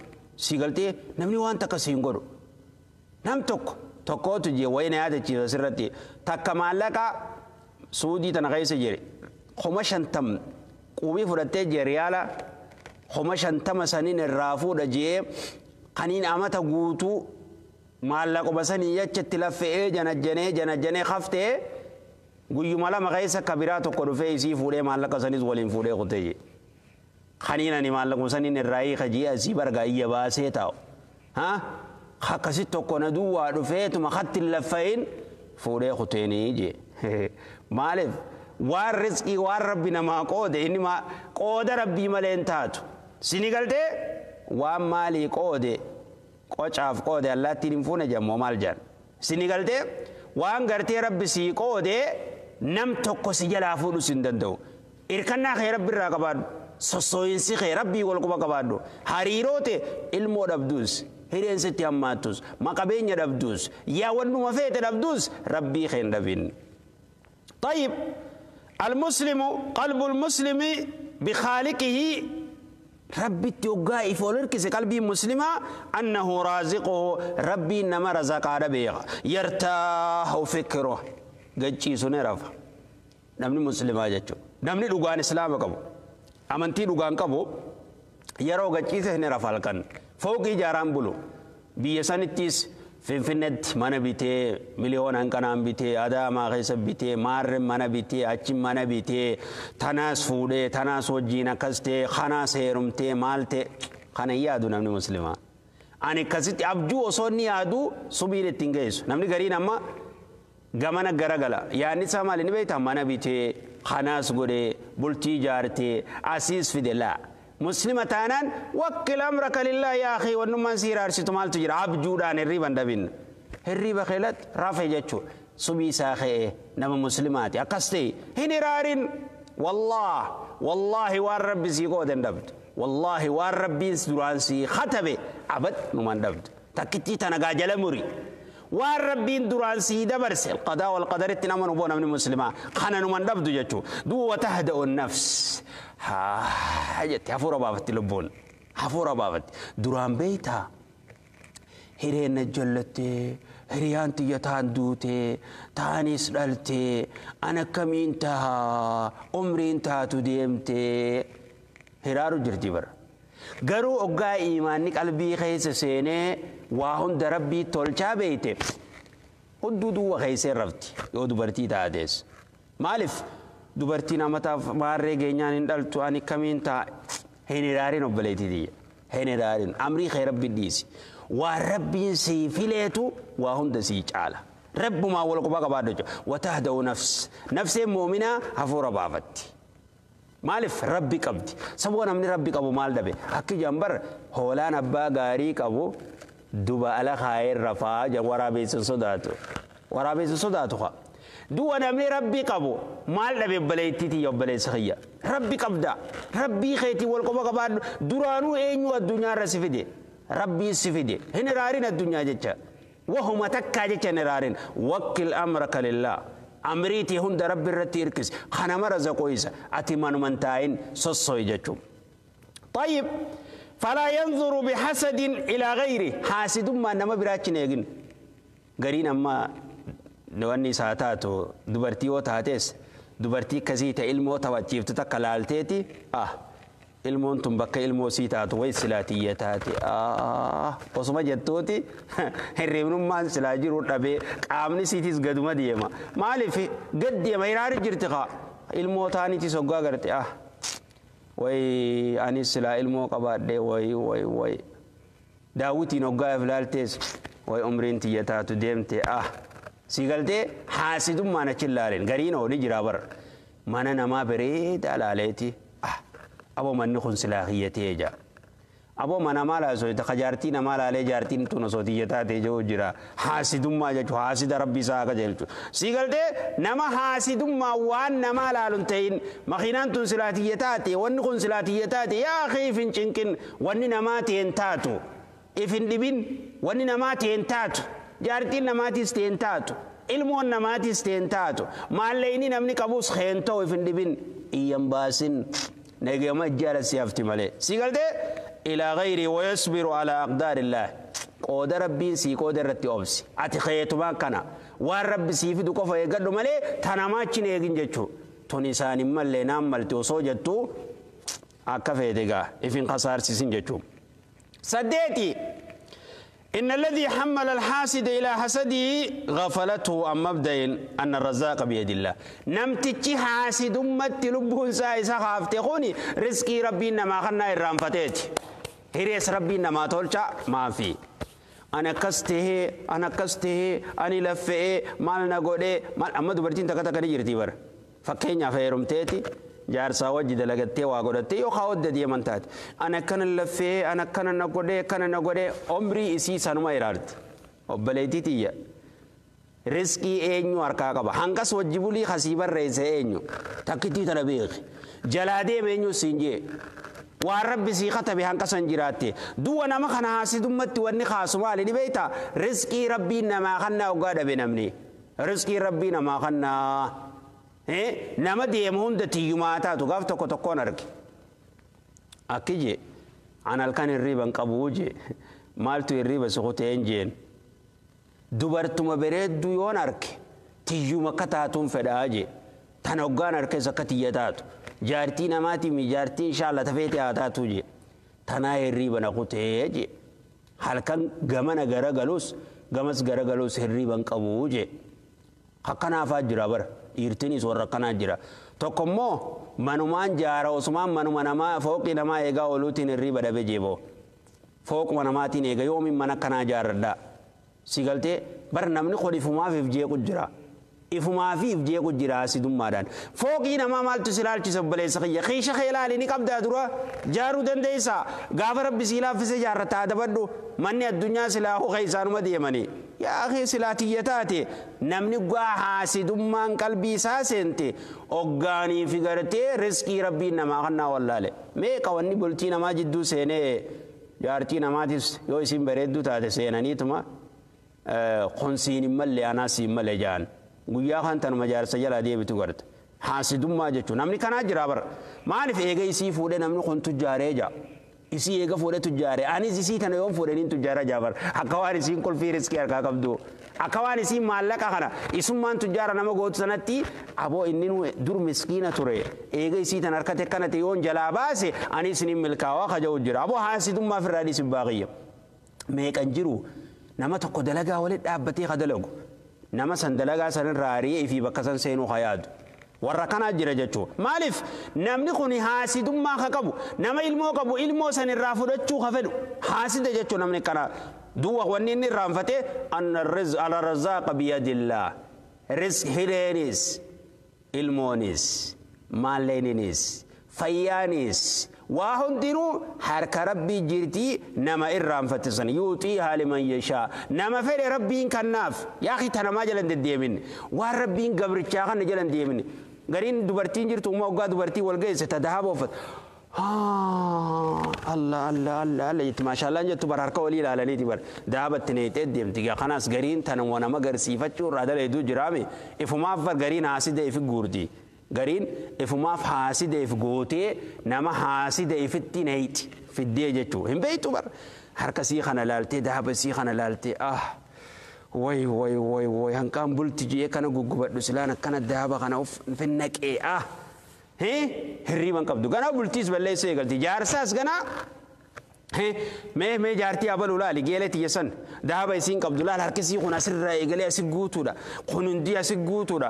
Speaker 1: sii galtee namni waan takka siin godhu nam tokko tokkootu jee wayina yaadachiisa sirratti takka maallaqa suudii tana keessa jire 50,000 Qubii fudhattee jee riyaala 50,000 saniin irraa fuudha jee kaniin amata guutuu maallaquma sanii jechatti laffe'ee janajjanee janajjanee haftee guyyuma lama keessa kabiraa tokko dhufee isii fuudhee maallaqa sanis waliin fuudhee kutee jee. Kaniin ani maallaquma saniin irraa hiika jee asii bargaa iyya baasee taa'u. Akkasi tokko na duwwaa dhufeetuma hatti laffa'in fuudhee kuteenii jee. Maaliif waan rizqii waan rabbi namaa qoode inni qooda rabbii malee hin taatu. Sini galtee waan maalii qoode qocaaf qoode allaattiin hin fuune jammoo maal jedhan. Sini galtee waan gartee rabbi sii qoode nam tokko si jalaa fuudhus hin danda'u. Irkannaa kee rabbi irraa qabaadhu. Sossooyinsi kee rabbii wal quba qabaadhu. Hariiroo ta'e ilmoo dhabduus. Hireen sitti hammaattus maqabeenya dhabduus yaa wannuma feete dhabduus rabbii kee hin dhabin. طيب المسلم قلب المسلم بخالقه ربي تيوغا إفولركس قلبي مسلمة أنه رازقه ربي إنما رزق ربيغ يرتاح فكره قجي سنرف نمني مسلمة جتشو نمني لغان إسلام قبو أمنتي لغان قبو يرو قجي سنرف الكن فوق جاران بلو بيسانتيس finfinnetti mana bitee miliyoona hanqanaan bitee adaamaa keessa bitee maarren mana bitee achi mana bitee tanaas fuudhee tanaas wajjiin akkas ta'e kanaas heerumtee maal ta'e kana hin yaadu namni muslimaa. Ani akkasitti abjuu osoo inni yaadu subiin ittiin geessu namni gariin amma gamana garagala yaadni isaa maali ni beektaa mana bitee kanaas godhee bultii ijaartee asiis fide laa. مسلمة تانان وكل أمرك لله يا أخي ونمان سير أرسيتو مالتو جرا عبجودان الريبا دبين الريبا خيلت رافع جتشو سبي ساخي نما مسلماتي أقصتي هني رارين والله والله والرب سيقود دبت والله والرب سدران سي ختبه عبد نمان دبت تكتي تنقا جلمري والرب دران سي دبرس القضاء والقدر اتنامن وبونا من مسلمة خانا نمان دبت جتشو دو وتهدأ النفس ها جت حفورة بابت لبون حفورة بابت دران بيتا هرين جلتي هريان تيتان دوتي تاني سلالتي أنا كمين تها عمرين تها تديمتي هرارو جرتي بر garuu oggaa iimaanni qalbii keessa seenee waa hunda rabbii tolchaa beeyte hudduu duwwa keessee rafti yoo dubartii taates maaliif dubartiin amataaf maarree geenyaan hin dhaltu ani kamiin taa hin iraarin obboleettii tiyya hin iraarin amrii kee rabbi dhiisi waan rabbiin sii fileetu waa hunda sii caala rabbumaa wal quba qabaadhu jechuudha watahda'u nafs nafseen muuminaa hafuura baafatti. Maaliif rabbi qabdi saboo namni rabbi qabu maal dhabe akki jambar hoolaan abbaa gaarii qabu duba ala kaayee rafaa waraabessi sodaatu waraabessi sodaatu haa du'a namni rabbi qabu maal dhabe obboleettii tiyya obboleessa kiyya rabbi qabda rabbii keetii wal quba qabaadhu duraanuu eenyu addunyaarra si fide rabbii si fide hin iraarin addunyaa jecha wahuma takkaa jecha hin iraarin wakkil amraka lillaa. أمريتي هند رب الرتي إركس خنا مرزا كويسة أتي من من تاين صصوي جتشو. طيب فلا ينظر بحسد إلى غيره حاسد ما نما براتشين يجن قرين أما نواني ساعتاتو دبرتي وتاتيس دبرتي كزيت علمو توجيب تتكلالتيتي ilmoon tun bakka ilmoo sii taatu way silaa tiyya taate osuma jettuuti hirribnummaan silaa jiru dhabee qaamni siitis gaduma deema maaliif gad deema hiraari jirti kaa ilmoo taaniitis hoggaa garte way anis silaa ilmoo qabaadhe way way way daawwitiin hoggaa iflaaltees way umriin tiyya taatu deemte sii galtee haasidummaan achi ilaaleen gariin oo ni jiraa bara mana namaa bareedaa laaleeti aboo manni kun silaa kiyyatee jira aboo mana maal haasoo ka jaartii namaa laalee jaartiin tun osoo tiyya taatee jiru jira haasidummaa jechuun haasida rabbi isaa akka jechuudha sii galtee nama haasidummaa waan namaa laalu hin ta'in makiinaan tun silaa tiyya taate wanni kun silaa tiyya taate yaa akhi if hin cinqin wanni namaa ta'e hin taatu if hin dhibin wanni namaa ta'e hin taatu jaartiin namaatiis ta'e hin taatu ilmoon namaatiis ta'e hin taatu maallaqni namni qabus hin ta'u if hin dhibin iyyan baasin. نجمع جالس يفتي مالي سيقلت إلى غيري ويصبر على أقدار الله قود ربي سي قود رتي أبسي أتي خيط ما كان والرب سي في دكوفة يقدر مالي تناماتش نيجين جتشو تونسان مالي نام مالتي وصوجتو Akka feete gaa ifin kasaarsisin jechuun. Saddeeti. إن الذي حمل الحاسد إلى حسده غفلته عن مبدأ أن الرزاق بيد الله. نمتشي حاسد أمت لبهن سايسا خافتخوني رزقي ربي إنما خنا إرام فتيت. هريس ربي إنما تولشا ما في. أنا كسته أنا كسته أنا لفئ مالنا قولي مال أما دبرتين تكتا كني جرتي بر. فكينيا فيرم تيتي. Jaarsaa wajji dalagattee waa godhattee yookaan hodda deeman taate. Ana akkana laffee, ana akkana na godhee, akkana na godhee umrii isii sanuma iraarti. Obboleettii tiyya. Riskii eenyu harkaa qaba. Hanqas wajji bulii kasii barreesse eenyu. Takkittii tana beeki. Jalaa deeme eenyu siin jee. Waan rabbi sii katabe hanqasan jiraatte. Du'a nama kana haasidummatti wanni kaasu maali ni beektaa? Riskii rabbiin namaa kannaa hoggaa dhabe namni. Riskii rabbii namaa kannaa. Nama deemu hunda tiyyumaa taatu gaaf tokko tokkoon arge. Akki jee an halkan hirriiba hin qabuu jee maaltu hirriiba si kuteen jeen. Dubartuma bareedduu yoon arge tiyyuma akka taatuun fedhaa jee. Tan hoggaan arges akka tiyya taatu. Jaartii namaatii mi jaartii inshaalla tafeete haa taatu jee. Tanaa hirriiba na kutee jee. Halkan gamana garagalus gamas garagalus hirriiba hin qabuu jee. Akkanaafaa jira bara. Dhiirtinis warra akkanaa jira. Tokko immoo manumaan jaara osumaan manuma namaa fooqii namaa eegaa ooluutiin hirriiba dhabe jeeboo. Fooquma namaatiin eega yoomiin mana akkanaa jaarradhaa. Si galtee bara namni kun ifumaaf if jeequ jira. Ifumaaf if jeequ jira hasidummaadhaan. Fooqii namaa maaltu si ilaalchisa obboleessa kiyya. Kiisha kee ilaali ni qabdaa dura jaaruu dandeessaa. Gaafa rabbi si laaffise jaarrataa adabadhu. Manni addunyaa silaa hoqa isaanuma deemanii. Yaa akhi silaa tiyya taate namni gaa haasidummaan qalbii isaa seente hoggaanii fi gartee riskii rabbiin namaa kannaa wallaale. Meeqa wanni bultii namaa jidduu seenee jaartii namaatis yoo isin bareedduu taate seenaniituma kun siin hin malle anaa siin malle jaan. Guyyaa kan tanuma jaarsa jalaa deebitu garta. Haasidummaa jechuun namni kanaa jira bara. Maaliif eega isii fuudhee namni kun tujjaaree jaa? Isii eega fuudhee tujjaare. Anis isii tana yoon fuudhee niin tujjaara jaa bara. Akka waan isiin qulfii riskii harkaa qabdu. Akka waan isiin maallaqa kana isummaan tujjaara nama gootu sanatti aboo inni dur miskiina ture. Eega isii tana harkate akkanatti yoon jalaa baase anis niin milkaawaa kaja'u jira. Aboo haasidummaa ofirraa dhiisi baaqiyya. Meeqan jiru nama tokko dalagaa walitti dhaabbatee ka dalagu. Nama san dalagaa sanirraa ari'ee fi bakka san seenuu ka yaadu. Warra kanaa jira jechuudha. Maaliif namni kun haasidummaa ka qabu nama ilmoo qabu ilmoo san irraa fudhachuu ka fedhu haasida jechuudha namni kana. Duwwa wanni inni irraanfate anna arrazaaqa biyadillah. Rizq hireenis ilmoonis maalleeninis fayyaanis waa hundinuu harka rabbii jirtii nama irraanfate san yuuxiihaa liman yashaa nama fedhe rabbiin kannaaf yaa akhi tanamaa jalan deddeemin waan rabbiin gabrichaa kana jalan deemin gariin dubartiin jirtu uma hoggaa dubartii wal geesse ta dahaba uffat Allah Allah Allah Allah jetti maashaallaan jettu bara harka walii ilaalaniiti bara dahabatti neexee deemti gaa kanaas gariin tanuma nama garsiifachuu irraa dalayduu jiraame ifumaaf bar gariin haasida ifi guurti. Gariin ifumaaf haasida if gootee nama haasida ifitti neeyti fiddee jechuu hin beektu bara harka sii kana laaltee dahaba sii kana laaltee ah way way way way hanqaan bulti jee kana guggubadhu silaan akkana dahaba kana of finnaqee ah hirriiban qabdu ganaa bultiis balleessuu eegalti jaarsaas ganaa mee mee jaartii abaluu laali geelee tiyya san dahaba isiin qabdu laal harkisii kun asirraa eegalee asi guutuudha kun hundi asi guutuudha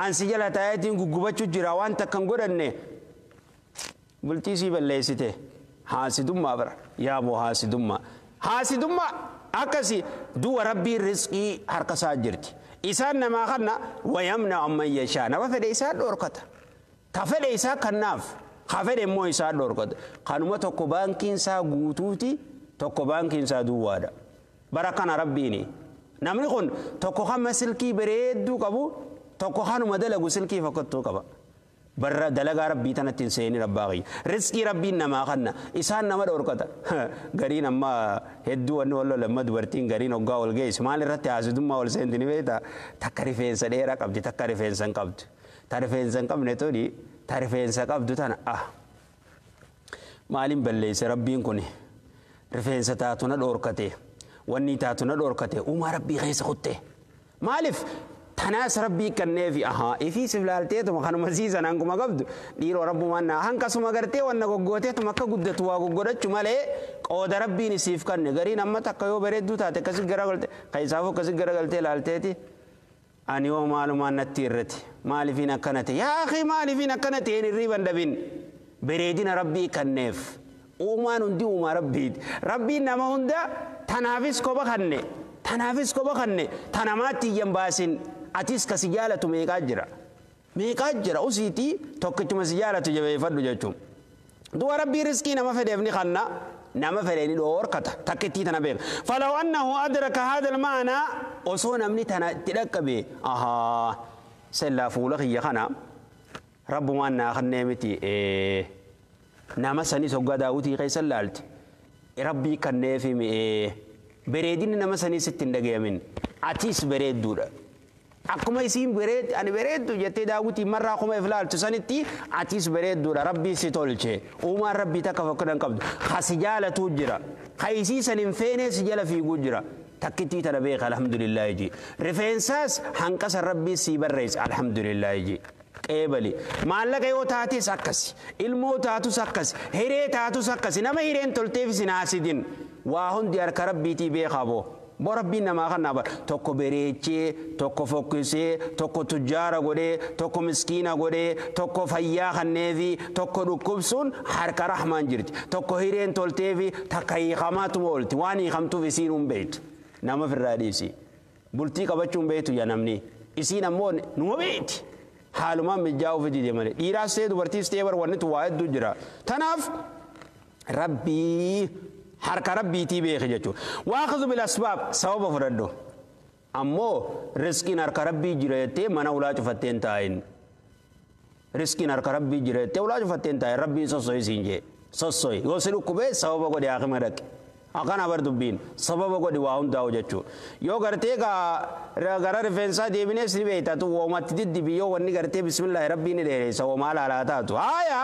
Speaker 1: ansi jala taa'eetiin guggubachuu jira waan takka hin godhanne bultii sii balleessite haasidummaa bara yaaboo haasidummaa haasidummaa akkasi du'a rabbiin rizqii harka isaa jirti isaan namaa kanna wayamna amman yashaa nama fedhe isaa dhorkata ta fedhe isaa kannaaf ka fedhe immoo isaa dhorkata kanuma tokko baankiin isaa guutuuti tokko baankiin isaa duwwaadha bara kana rabbiini namni kun tokko hamma silkii bareedduu qabu tokko kanuma dalagu silkii fokkattuu qaba barra dalagaa rabbii tanatti hin seenin abbaa kiyya rizqii rabbiin namaa kanna isaan nama dhorkata gariin amma hedduu wanni wal lola amma dubartiin gariin hoggaa wal geessu maal irratti haasidummaa wal seenti ni beektaa takka rifeensa dheeraa qabdi takka rifeensa hin qabdu ta rifeensa hin qabne tuni ta rifeensa qabdu tana ah maaliin balleesse rabbiin kun rifeensa taatu na dhorkate wanni taatu na dhorkate uumaa rabbii keessa kutte maaliif Tanaas rabbii kanneefi ahaa ifii sif laalteetuma kanuma siisan hanguma qabdu dhiiroo rabbumaan naa hanqasuma gartee wanna goggooteetuma akka guddatu waa goggodhachu malee qooda rabbiin isiif kanne gariin amma takka yoo bareedduu taate akkasi garagalte keessaafuu akkasi garagaltee laalteeti ani yoo maalumaan natti irrati maalifiin akkana ta'e yaa akhi maalifiin akkana ta'e hin hirriiban dhabin bareedina rabbii kanneef uumaan hundi uumaa rabbiiti rabbiin nama hunda tanaafis kopha kanne tanaafis kopha kanne tanamaatti iyyan baasin atis ka si jaalatu meeqaa jira meeqaa jira usiitii tokkichuma si jaalatu jabeeffadhu jechuun du'a rabbii riskii nama fedheef ni kanna nama fedhe ni dhoorkata takkittii tana beeka falaw annahu adraka haadha almaanaa osoo namni tana itti dhaqqabe ahaa sellaa fuula kiyya kana rabbumaan naa kannee miti nama sanis hoggaa daawwitii keessa laalte rabbii kanneefi mi'ee bareedinni nama sanii sitti hin dhagayamin atis bareedduudha akkuma isiin bareed ani bareeddu jettee daawwitii marraa kuma if laaltu sanitti atis bareedduudha rabbii si tolche uumaan rabbii takka fokkina hin qabdu ka si jaalatuu jira ka isii san hin feenee si jala fiiguu jira takkittii tana beeka alhamdulillaahi ji rifeensaas hanqasa rabbii sii barreesse alhamdulillaahi ji qeebali maallaqa yoo taates akkasi ilmoo taatus akkasi hiree taatus akkasi nama hireen tolteef isin haasidin waa hundi harka rabbiitii beekaa boo boo rabbiin namaa kannaa bara tokko bareechee tokko fokkisee tokko tujjaara godhee tokko miskiina godhee tokko fayyaa kanneefi tokko dhukkubsuun harka rahmaan jirti tokko hireen tolteefi takka hiikamaatuma oolti waan hiikamtuuf isiin hin beektu nama firraa dhiisi bultii qabachuu hin beektu yaa namni isiin ammoo numa beekti haalumaan mijaa'uuf dide malee dhiiraas ta'e dubartiis ta'e bar wanni waa hedduu jira tanaaf rabbii harka rabbiitii beeke jechuudha waakhudhu bil asbaab sababa fudhadhu ammoo riskiin harka rabbii jira jettee mana ulaa cufattee hin taa'in riskiin harka rabbii jira jettee ulaa cufattee hin taa'in rabbiin sosso'i siin jee sosso'i yoo si dhukkubee sababa godhe haakima dhaqe akkana bar dubbiin sababa godhi waa hundaa'u jechuudha yoo gartee gara rifeensaa deebinees ni beektatu woomatti diddibi yoo wanni gartee bismillaahi rabbii ni dheereessa woomaa laalaa taatu haaya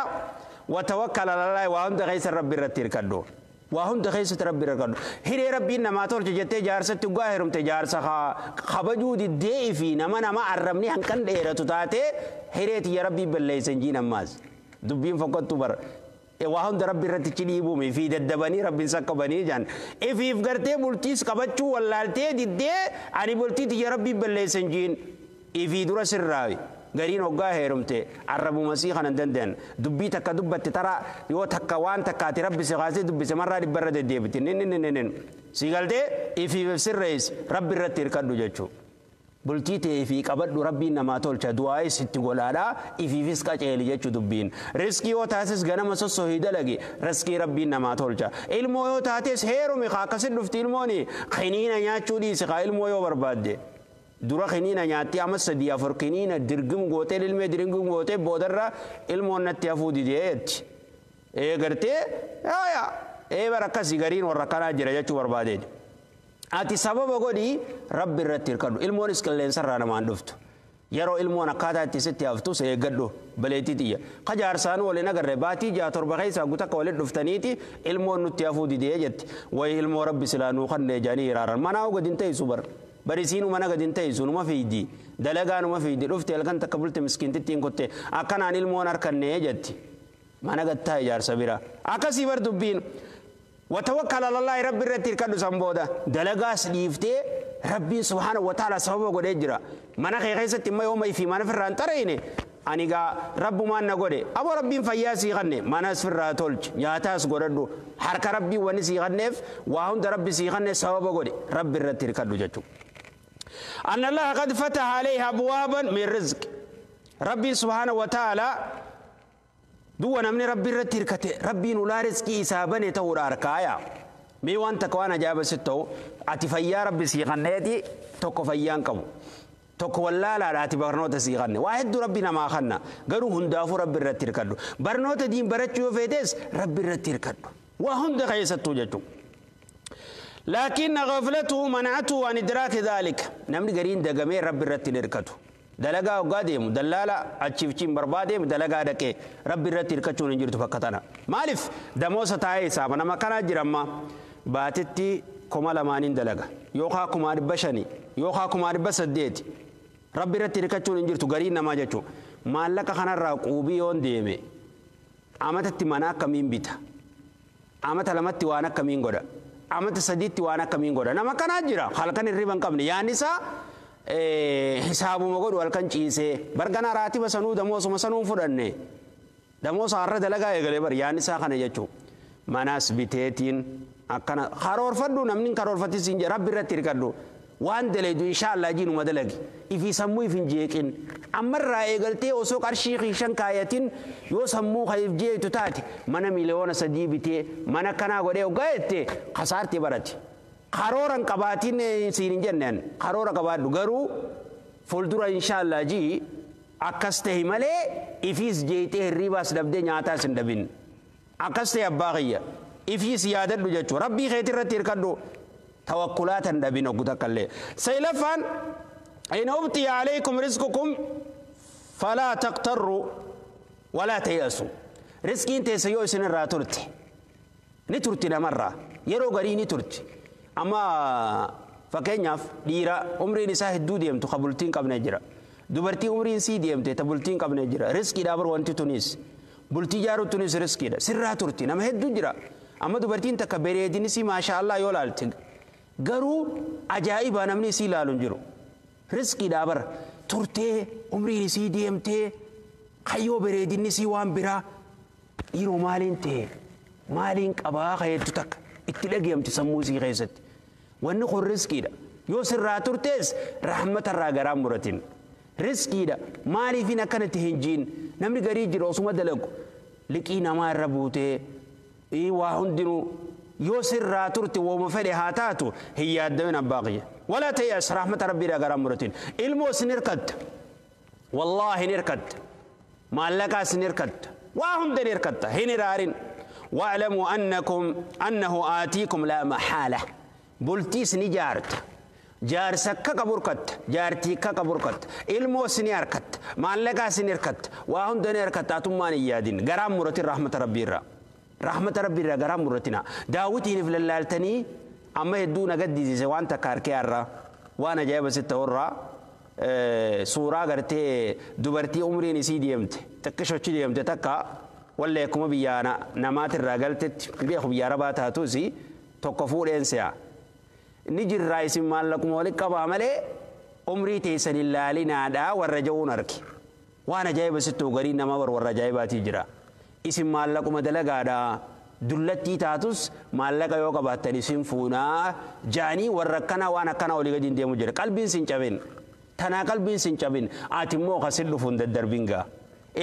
Speaker 1: watawakkal alallaahi waa hunda keessa rabbi irratti hirkadhu waa hunda keessatti rabbi irra hiree rabbiin namaa tolche jettee jaarsatti dhugaa heerumte jaarsa kabajuu diddee fi nama nama arrabni hanqan dheeratu taate hiree tiyya rabbii balleessa hin jiin ammaas dubbiin fokkottu bara waa hunda rabbi irratti ci dhiibuumi fi daddabanii rabbiin saqqabanii jaan ifiif gartee bultiis qabachuu wallaaltee diddee ani bultii tiyya rabbii balleessa hin jiin ifii dura sirraawi gariin hoggaa heerumte arrabuma sii kana hin danda'an dubbii takka dubbatte tara yoo takka waan takkaati rabbi si kaasee dubbise marraa dhibbarra deddeebiti nin si galtee ifiif sirreessi rabbi irratti hirkadhu jechuu bultii ta'ee fi qabadhu rabbiin namaa tolcha du'aayis itti godhaadhaa ifiifis qaceeli jechuu dubbiin riskii yoo taates ganama sossohii dalagi riskii rabbiin namaa tolcha ilmoo yoo taates heerumi kaa akkasit dhufti ilmooni kiniina nyaachuu dhiisi kaa ilmoo yoo barbaadde dura kiniina nyaatti amma sadii afur kiniina dirgim gootee ilmee dirgim gootee boodarra ilmoon natti hafuu didee jetti ee gartee yaaya ee bara akkasii gariin warra akkanaa jira jechuu barbaadeeti. Ati sababa godhii rabbi irratti hirkadhu ilmoonis qilleensarraa namaan dhuftu yeroo ilmoon akkaataa itti sitti haftus eeggadhu baleetii xiyya ka jaarsaan waliin agarre baatii ja'a torba keessaa gutakka waliin dhuftaniiti ilmoon nutti hafuu didee jetti wayi ilmoo rabbi silaa nuu kannee jedhanii hiraaran manaa gadi hin teessu bar barisiinu mana gadi hin teessu numa fiidi dalagaa numa fiidi dhufte halkan takka bulte miskiintittiin kutte akkanaan ilmoon harkannee jetti mana gattaa ijaarsa bira akkasii bar dubbiin وتوكل على الله رب الرتير كدو سمبودا دلغاس ديفتي ربي سبحانه وتعالى سبب غودي جرا mana kee keessatti immoo yooma ifii mana firraan xareyne ani gaa rabbumaan na godhe aboo rabbiin fayyaa sii kanne manas firraa tolchi nyaataas godhadhu harka rabbii wanni sii kanneef waa hunda rabbi sii kanne sababa godhe rabbi irratti hirkadhu jechuudha. أن الله قد فتح عليه أبوابا من رزق ربي سبحانه وتعالى دو نمني ربي رتير كته ربي نولا رزقي إسابني تور أركايا مي وان تكوانا جاب ستو أتي فيا ربي سيغنيتي توكو فيان كبو توكو ولا لا أتي برنوتا سيغني واحد ربنا ما خنا قالوا هندافو ربي رتير كدو برنوتا دين برتشو فيتس ربي رتير كدو وهند خيستو جتو لكن غفلته منعته عن إدراك ذلك نمني قرين دقمي ربي رتير كدو dalagaa hoggaa deemu dallaala achiif barbaadeemu dalagaa dhaqee rabbi irratti hirkachuun hin jirtu bakka tana maaliif damoosa taa'ee isaama nama kanaa jira amma baatitti 2000 dalaga yookaan 5,500 yookaan 800 Rabbi irratti hirkachuun hin jirtu gariin namaa jechuudha. Maallaqa kanarraa quubii yoon deeme amatatti mana akkamiin bita? Amata lamatti waan akkamiin godha? Amata sadiitti waan akkamiin godha? Nama kanaa jira halkan hirriba hin qabne yaadni isaa hisaabuma godhu halkan ciisee barganaa raatiba sanuu damoosuma sanuu fudhanne damoosa har'a dalagaa eegalee bar yaadni isaa kana jechuudha. Manas biteetiin akkana karoorfadhu namni karoorfatis hin rabbi irratti hirkadhu. Waan daleedu inshaallah jiinuma dalagi ifii sammuu if hin jeeqin ammarraa eegaltee osoo qarshii kiishan kaayatin yoo sammuu kayif jeetu taate mana 3 miliyoona bitee mana kanaa godhee hoggaa jette kasaartii barate karooran qabaatiin siin hin jenneen karoora qabaadhu garuu fuuldura inshaallah jii akkas tahi malee ifiis jeetee hirriibaas dhabdee nyaataas hin dhabin akkas tahi abbaa kiyya ifiis yaadadhu jechuudha rabbii keetii irratti hirkadhu. توكلات دبين وقتك اللي سيلفان إن أبتي عليكم رزقكم فلا تقتروا ولا تيأسوا رزقي انت سيو سن راتورتي نترتي مرة يرو غري نترتي أما فكينياف ديرا عمري نساء هدو ديمتو قبلتين قبل نجرا دبرتي عمري سي ديمتي تبلتين قبل نجرا رزقي دابر وانتي تونس بلتي جارو تونس رزقي دا سر راتورتي نما هدو جرا أما دبرتين تكبريدين سي ما شاء الله يولالتين garuu ajaa'iba namni isii ilaalu hin jiru. Riskiidhaa bara turtee umriin isii deemtee kayyoo bareedinni isii waan biraa dhiiroo maaliin ta'e maaliin qabaa kayeettu takka itti dhageemti sammuu isii keessatti. Wanni kun riskiidha. Yoo sirraa turtees rahmatarraa garaa muratin. Riskiidha. Maaliifin akkanatti hin jiin namni garii jira osuma dalagu liqii namaa irra buutee waa hundinuu yoo sirraa turte wooma fedhe haa taatu hin yaaddamin abbaa kiyya. Walaa ta'es rahmata rabbiidhaa garaa muratin. Ilmoos ni hirkatta. Wallaahi ni hirkatta. Maallaqaas ni hirkatta. Waa hunda ni hirkatta. Hin iraarin. Wa'lamu annakum annahu aatiikum laa maxaala. Bultiis ni jaarta. Jaarsa akka qabu hirkatta. Jaartii akka qabu hirkatta. Ilmoos ni harkatta. Maallaqaas ni hirkatta. Waa hunda ni hirkatta. Atummaan hin yaadin. Garaan muratin rahmata rabbiirraa. رحمة ربي رجرام مرتنا داوتي في لالتني أما يدونا قد زوان تكاركيارا وأنا جايبة 6 ورا صورة قرتي دبرتي عمري نسيدي يمت تكشف شيء يمت تكا ولا يكون بيانا نمات الرجال تت بيخو بيارا باتاتوزي تكفور إنسيا نجي الرئيس مال لكم ولك كبامله عمري تيسن اللالي نادا والرجون أركي وأنا جايبة 6 وقرين ما بر والرجايبة تجرا isin maallaquma dalagaadha dullattii taatus maallaqa yoo qabaattan isin fuunaa jaanii warra akkanaa waan akkanaa olii gadi deemu jira qalbiin sin cabin tanaa qalbiin sin cabin ati immoo kasin dhufuun daddarbin gaa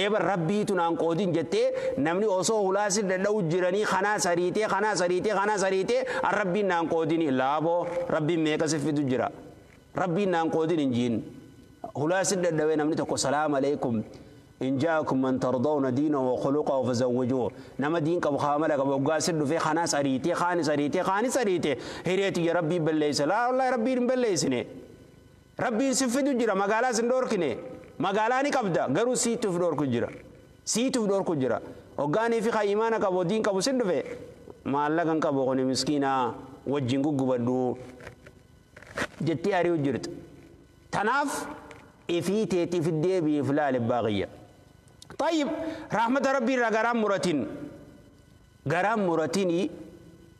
Speaker 1: eeba rabbiitu naan qoodin jettee namni osoo hulaa si dadha'u jiranii kanaa sariitee kanaa sariitee kanaa sariitee rabbiin naan qoodin laaboo rabbiin meeqa si fidu jira rabbiin naan qoodin hin jiin hulaa si dadhawee namni tokko salaam aleekum إن جاءكم من ترضون دينه وخلقه فزوجوه نما دين قبو خامل قبو قاسد في خناس أريتي خانس أريتي خانس أريتي هريتي يا ربي بليس لا والله ربي بليسني ربي سفدو جرا مقالا سندوركني مقالاني قبدا قرو سيتو في دوركو جرا سيتو في دوركو جرا وقاني في خيمانا قبو دين قبو سندو في ما لغن قبو غني مسكينة وجنقو قبدو جتي أريو جرت تناف إفيتي في الديبي فلال الباغية طيب رحمة ربي غرام مرتين غرام مرتيني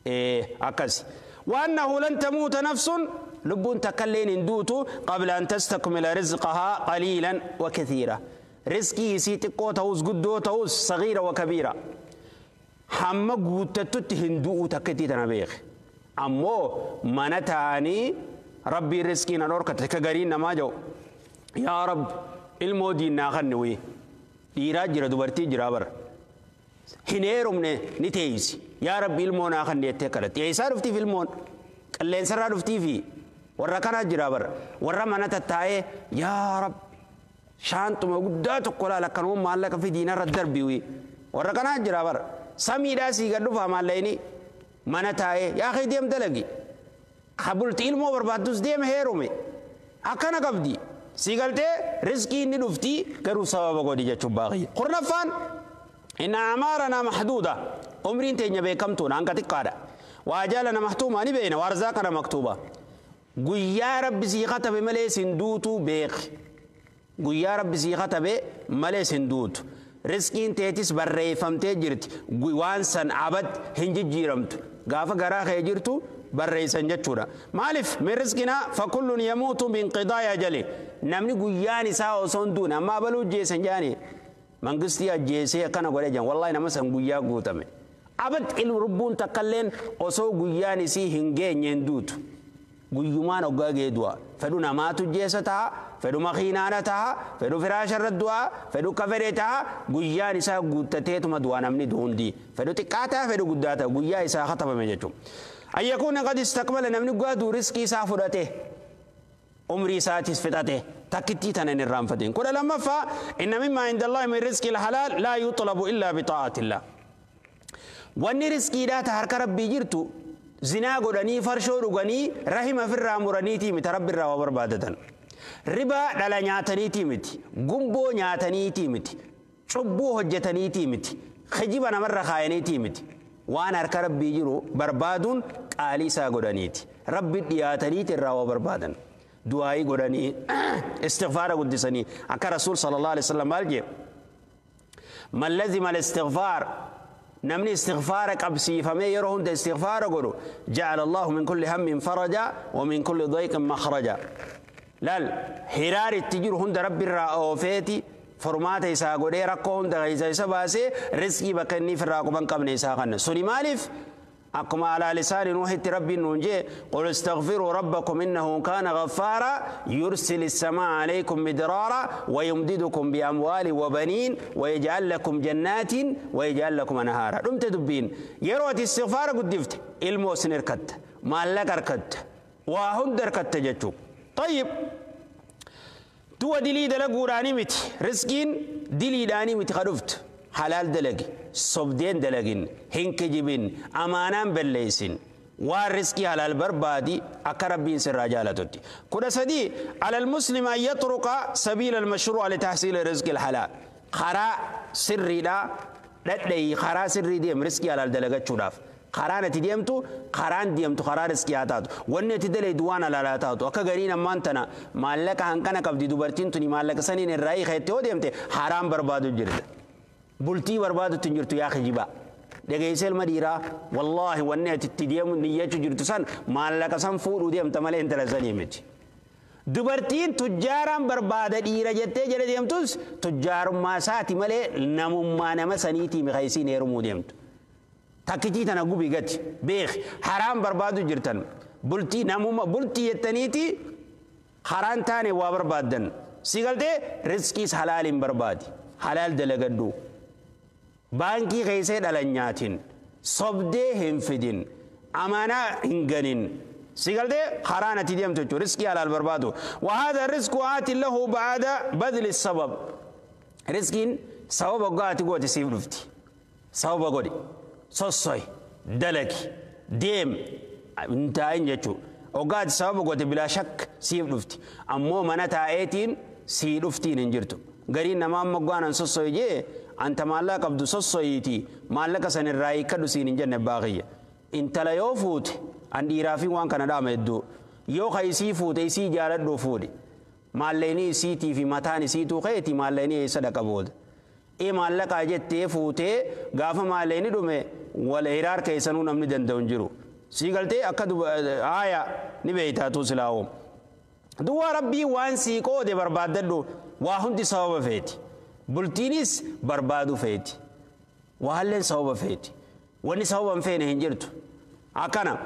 Speaker 1: إيه أكس وأنه لن تموت نفس لبون تكلين دوتو قبل أن تستكمل رزقها قليلا وكثيرا رزقي سيتقو تهوس قدو تهوس صغيرة وكبيرة حما قوتتت هندو تكتي تنبيخ أمو منتاني ربي رزقنا نورك تكغرين ما جو يا رب المودي ناخنوي dhiiraa jira dubartii jira bara hin heerumne ni teeysi yaa rabbi ilmoo naa kan jettee kadhatte eessaa dhuftiif ilmoon qilleensarraa dhuftiifi warra kanaa jira bara warra mana tattaa'ee yaa rabbi shaantuma guddaa tokko laala akkanuma maallaqa fidiinarra darbiwi warra kanaa jira bara samiidhaa sii gad dhufaa maallaqni mana taa'ee yaa kee deem dalagi kabulti ilmoo barbaaddus deema heerume akkana qabdi سيقلتي رزقي ندفتي قروا سبب قولي جاتشو باغي قرنفان إن أعمارنا محدودة عمرين تينيا بكمتون عنك تقارا وأجالنا محتومة نبينا وأرزاقنا مكتوبة قل يا رب سيقة بملي سندوتو بيخ Guyyaa rabbi sii katabe malees hin duutu. Riskiin teetis barreeffamtee jirti. Waan san abad hin jijjiiramtu. Gaafa garaa kee jirtu barreessan jechuudha. Maaliif min riskina fakullun yamuutu min qidaa'i ajali. Namni guyyaan isaa osoo hin duune amma abaluu ajjeesan jaani mangistii ajjeesee akkana godhe jan wallaahi nama san guyyaa guutame. Abad ilmu rubbuun takkalleen osoo guyyaan isii hin geenye hin duutu. Guyyumaan hoggaa gee du'a. Fedhu namaatu jeessa ta'a, fedhu makiinaana ta'a, fedhu firaasharra du'a, fedhu kafedhe ta'a, guyyaan isaa guuttateetuma du'a namni du'undi. Fedhu xiqqaa ta'a, fedhu guddaa ta'a, guyyaa isaa katabame jechuudha. An yakuuna qad istaqbala namni guyyaa riskii isaa fudhate. Umrii isaatis fixate takkittii tana hin irraanfatin. 12ffaa inna mimmaa inda Allahi min rizqi alhalaal laa yuxlabu illaa bixaa'atillah. Wanni riskiidhaa ta harka rabbii jirtu zinaa godhanii farshoo dhuganii rahima ofirraa muraniitii miti rabbi irraa waa barbaadatan. Ribaa dhala nyaataniitii miti, gumboo nyaataniitii miti, cubbuu hojjetaniitii miti, kijiba namarra kaayaniitii miti. Waan harka rabbii jiru barbaaduun qaalii isaa godhaniiti. Rabbi dhiyaataniiti irraa waa barbaadan. Du'aayii godhanii istighfaara guddisanii akka rasuul sallallahu alaihi wasallam maal jee man lazima al-istighfaar namni istighfaara qabsiifamee yeroo hunda istighfaara godhu ja'ala Allahu min kulli hammin faraja wa min kulli dayqin makhraja. Laal hiraar itti jiru hunda rabbi irraa oofeeti furmaata isaa godhee rakkoo hunda keessa isa baasee riskii bakka inni ofirraa quban qabne isaa kanna. Suni maaliif? Akkuma alaa lisaani Nuuhitti rabbiin nuun jee qul istaghfiruu rabbakum innahu kaana ghaffaaraa yursili samaa alaykum midraara wayumdidukum biamwaali wabaniin wayaj'al lakum jannaatin wayaj'al lakum anhaara. Dhumte dubbiin yeroo ati istighfaara guddifte ilmoo sin hirkatta, maallaqa hirkatta, waa hunda hirkatta jechuu. Tayyib du'a dilii dalaguudhaanii miti, riskiin diliidhaanii miti ka dhuftu. Halaal dalagi, sobdeen dalagin, hin kijibin, amaanaan balleessin. Waan riskii halaal barbaadi akka rabbiin sirraa jaalatutti. 13 alal muslima an yatruqa sabiila almashruu'a litahsiili rizqi alhalaal. Karaa sirriidhaa dhadhayi, karaa sirrii deem riskii halaal dalagachuudhaaf. Karaan ati deemtu, karaan deemtu karaa riskii haa taatu. Wanni ati dalaydu waan halaal haa taatu. Akka gariin ammaan tana maallaqa hanqana qabdi dubartiin tuni maallaqa saniin irraa hiikeette yoo deemte haraam barbaadu jirta. Bultii barbaadutti hin jirtu yaa kijibaa. Dhageessee ilma dhiiraa wallaahi wanni ati itti deemu niyyachuu jirtu san maallaqa san fuudhuu deemta malee intala sanii miti. Dubartiin tujjaaraan barbaada dhiira jettee jala deemtus tujjaarummaa isaati malee namummaa nama saniitii mikaisiin heerumuu deemtu. Takkitii tana gubii gati beek haraam barbaadu jirtan bultii namummaa bultii jettaniiti haraan taane waa barbaaddan. Si galtee riskiis halaaliin barbaadi. Halaal dalagadhu. Baankii keessee dhala nyaatin, sobdee hin fidin, amaanaa hin ganin. Si galtee karaan ati deemtu jechuudha. Riskii halaal barbaadu. Wahaadha risku aati lahu ba'ada badli sabab. Riskiin sababa goggaa ati goote siif dhufti. Sababa godhi. Sossoy. Dalagi. Deem. Hin taa'in jechuudha. Hoggaa ati sababa goote bilaa shakk siif dhufti. Ammoo mana taa'eetiin sii dhuftiin hin jirtu. Gariin namaa amma goggaanan sossoy jee anta maallaqa qabdu sossoyiiti maallaqa san irraa hiikkadhu siin hin jenne baaqiyya. Intala yoo fuute an dhiiraa fi waan kana dhaama hedduu yoo ka isii fuute isii jaaladhu fuudhi. Maallaqni isiitii fi mataan isiituu ka'eeti maallaqni eessa dhaqa booda. Ee maallaqaa jettee fuutee gaafa maallaqni dhume wal hiraar keessanuu namni danda'u hin jiru. Sii galtee akka haaya ni beeytaatu silaa'oo. Duwwaa rabbii waan sii qoode barbaaddadhu waa hundi sababa feeti. Bultiinis barbaadu feeti. Waalleen sababa feeti. Wanni sababa hin feene hin jirtu. Akkana.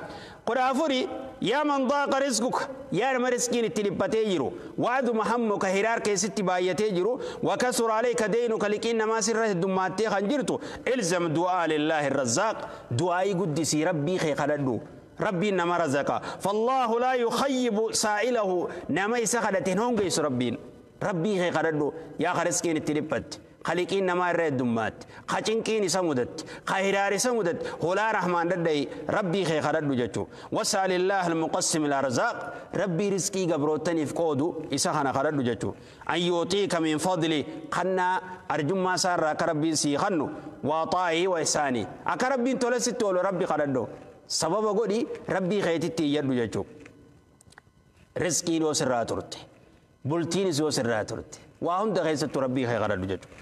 Speaker 1: 14 yaa man daaqa rizquka yaa nama riskiin itti dhiphatee jiru waaduma hammuka hiraar keessatti baay'atee jiru wakasura alayka deynuka liqiin namaa sirra heddummattee kan jirtu ilzam du'aa lillaahi razzaaq du'aayii guddisii rabbii kee kadhadhu. Rabbiin nama razaqa. Fallaahu laa yukhayyibu saa'ilahu nama isa kadhate hin hongeessu rabbiin. Rabbii kee kadhadhu yaa ka riskiin itti dhiphatte. Khaliqiin namaa irra heddummaatti. Ka cinqiin isa mudatte. Ka hiraar isa mudatte. Hulaa rahmaan dadha'i rabbii kee kadhadhu jechuudha. Wasa'alillaah almuqassim al-arzaaq rabbii riskii gabrootaniif qoodu isa kana kadhadhu jechuudha. An yuutiika min fadli kannaa arjummaa isaa irraa akka rabbiin sii kannu waa xaa'ii wa isaanii. Akka rabbiin tola sitti oolu rabbi kadhadhu. Sababa godhi rabbii keetitti iyyadhu jechuudha. Riskiin yoo sirraa turte. Bultiinis yoo sirraa turte. Waa hunda keessattuu rabbii kee kadhadhu jechuudha.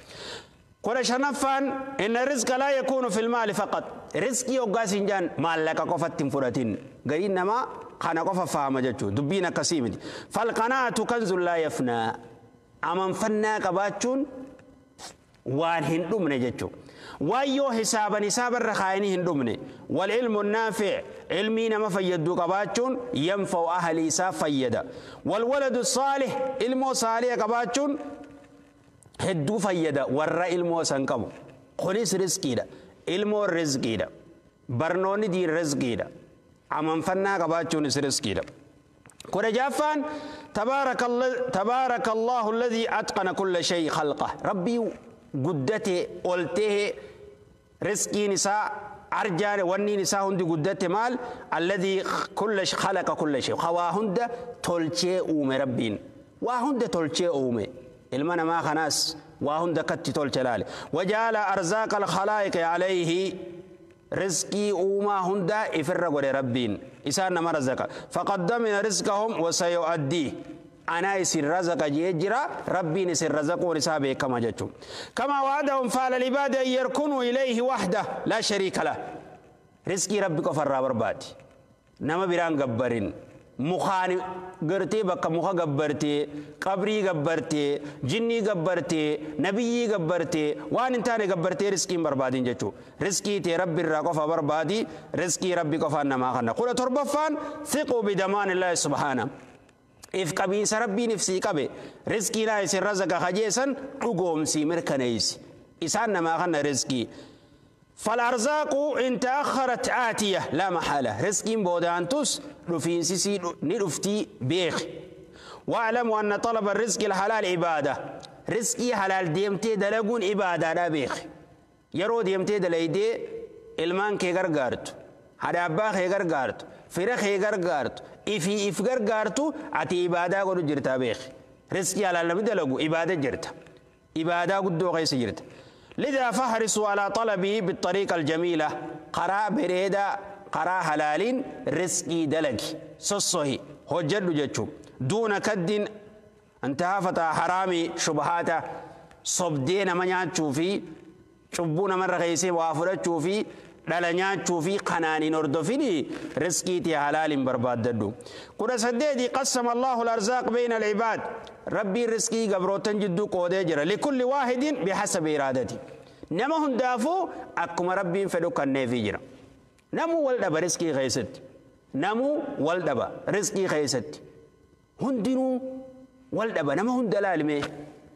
Speaker 1: 15ffaan inna rizqa laa yakuunu fil maali faqat. Rizqii hoggaa siin jaan maallaqa qofatti hin fudhatin. Gariin namaa kana qofa fahama jechuudha. Dubbiin akkasii miti. Falqanaatu kanzun laa yafnaa. Amanfannaa qabaachuun waan hin dhumne jechuudha. Waan yoo hisaaban hisaabarra kaayanii hin dhumne. Wal ilmu naafi' ilmii nama fayyaddu qabaachuun yanfa'u ahlii isaa fayyada. Wal waladu saalih ilmoo saaliha qabaachuun hedduu fayyada warra ilmoo san qabu. Kunis rizqiidha. Ilmoon rizqiidha. Barnoonni diin rizqiidha. Amanfannaa qabaachuunis rizqiidha. 16ffaan tabaaraka Allahu alladhii atqana kulla shay khalqa. Rabbii guddate ol ta'e rizqiin isaa arjaan wanniin isaa hundi guddate maal alladhii kulla khalaqa kulla shay. Waa hunda tolchee uume rabbiin. Waa hunda tolchee uume. Ilma namaa kanaas waa hunda akkatti tolche laale. Wajaala arzaaqa alkhalaa'iqi alayhi rizqii uumaa hundaa ifirra godhe rabbiin. Isaan nama razaqa. Faqad damina rizqahum wasayu'addii. Anaa isin razaqa jee jira rabbiin isin razaquun isaa beekama jechuudha. Kama wa'adahum faala libaadi an yarkunuu ilayhi wahda laa shariika lah. Rizqii rabbi qofarraa barbaadi. Nama biraan gabbarin. Mukaan gartee bakka muka gabbartee, qabrii gabbartee, jinnii gabbartee, nabiyyii gabbartee, waan hin taane gabbartee rizqiin barbaadin jechuudha. Rizqii tee rabbi irraa qofa barbaadi, rizqii rabbi qofaan namaa kenna. 17ffaan thiquu bidamaan illaahi subhaana. If qabiinsa rabbiin if sii qabe, rizqii naa isin razaqa kajeessan dhugoomsii mirkaneessi. Isaan namaa kenna rizqii. فالأرزاق إن تأخرت آتية لا محالة. رزقين بودانتوس رفينسيسي ندفتي بيخ. واعلموا أن طلب الرزق الحلال عبادة. رزقي حلال ديمتي دلقون عبادة لا بيخ. يرو ديمتي دليدي المان كي غرغارت هذا أبا كي غرغارت فرخ كي غرغارت إفي إف غرغارتو أتي عبادة قدو جرتا بيخ. رزقي حلال لم دلقو عبادة جرتا عبادة قدو غيس جرتا. لذا فاحرصوا على طلبه بالطريقة الجميلة. قراء بريدة قراء حلال رزقي دلق سصهي هجد جتشو دون كد انتهى فتا حرامي شبهاته صبدين من ياتشو في شبون من رخيسي وافرتشو في دلنياتشو في قناني نردفيني رزقي تي حلال برباد ددو. 18 قسم الله الأرزاق بين العباد. ربي رزقي قبروتن جدو قودي جرى لكل واحد بحسب إرادته. نما هندافو أكما ربي فدو كنفي جرى. نمو والدبا رزقي خيست. نمو والدبا رزقي خيست. هندنو والدبا نما هندلالمي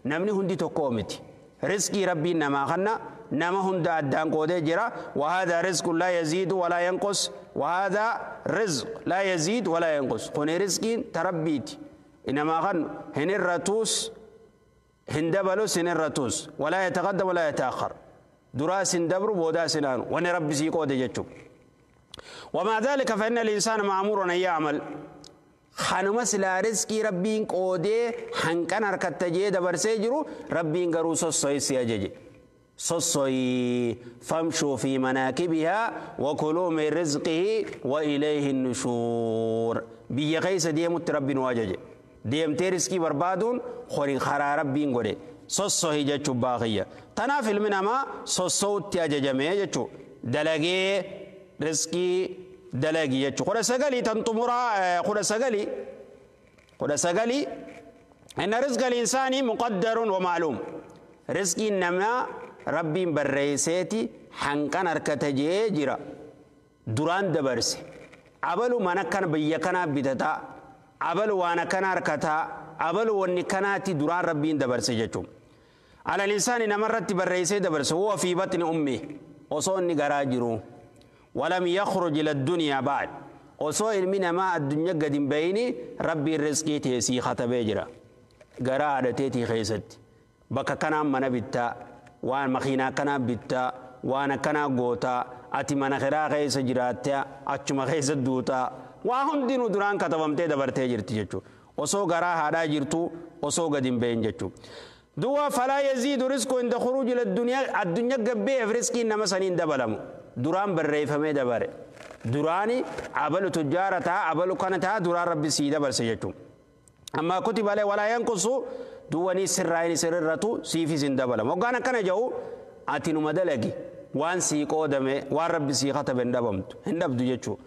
Speaker 1: نمني هندي تقومتي. رزقي ربي نما خنا نما هندا أدان قودي جرى. وهذا رزق لا يزيد ولا ينقص. وهذا رزق لا يزيد ولا ينقص. قني رزقي تربيتي. إنما خن هن الرتوس هندبلوس هن الرتوس ولا يتقدم ولا يتأخر. دراس دبر بوداس نان ون ربي سيقود جتشو. ومع ذلك فإن الإنسان مأمور أن يعمل. خنمس لا رزقي ربين قودي حنكن هركتجي دبر سيجرو ربين قروس الصيس يجي صصي فامشوا في مناكبها وكلوا من رزقه وإليه النشور. بيا قيس ديمت ربين واجج ديم ترزقي بربادون خورين خرا ربين غوري صصه جچو باغيه تنافل من ما صصوت تاججمه جچو دلغي رزقي دلغي جچو قد سغلي تنطمرا قد سغلي قد سغلي ان رزق الانسان مقدر ومعلوم. رزقي نما ربي بريسيتي حنكن هركتجي جرا duraan dabarse abalu mana kana biyya kanaa bitataa abalu waan akkana harkataa abalu wanni kanaatti duraan rabbiin dabarse jechuudha. Ala insaani namarratti barreessee dabarse huwa fi batni ummi osoo inni garaa jiru walam yakhruj ila addunyaa ba'd osoo ilmi namaa addunyaa gadi hin bayini rabbiin rizqii teessii katabee jira garaa haadhateetii keessatti bakka kanaan mana bittaa waan makiinaa kanaa bittaa waan akkanaa gootaa ati mana kiraa keessa jiraattaa achuma keessa duutaa waa hundinuu duraan katabamtee dabartee jirti jechuudha. Osoo garaa haadhaa jirtu osoo gadi hin bahin jechuudha. Duwwaa falaa yaziidu rizqu inda khuruuji ila addunyaa addunyaa gabbeef rizqiin nama saniin dabalamu duraan barreeffamee dabare duraani abalu tujjaara ta'a abalu kana ta'a duraan rabbi sii dabarse jechuudha. Amma kutiba alayhi walaa yanqusu Duwwanii sirraa sirrirratu siifis hin dabalamu. Hoggaan akkana jedhu ati numa dalagi waan sii qoodame waan rabbi sii katabe hin dhabamtu hin dhabdu jechuudha.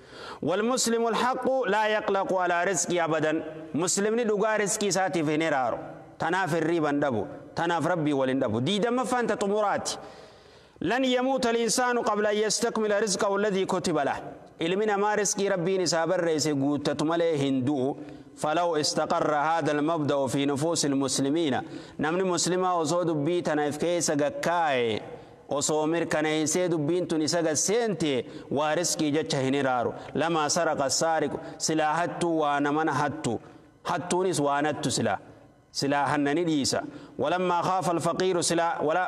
Speaker 1: Walmuslimu alhaqu laa yaqlaqu alaa rizqii abadan. Muslimni dhugaa rizqii isaatiif hin hiraaru. Tanaaf hirriiba hin dhabu. Tanaaf rabbii wal hin dhabu. Diidammaffaan ta xumuraati. لن يموت الإنسان قبل أن يستكمل رزقه الذي كتب له. إلمنا ما رزقي ربي نسابر رئيس قوتة ملي هندو. فلو استقر هذا المبدأ في نفوس المسلمين نمني مسلمة وصود بيتنا في كيس قكاي وصومر كان يسيد بنت نساق السنتي ورزقي جتش هنرارو لما سرق السارق سلا هتو وانا من هتو هتونس وانا سلا سلا هنني ديسا. ولما خاف الفقير سلا ولا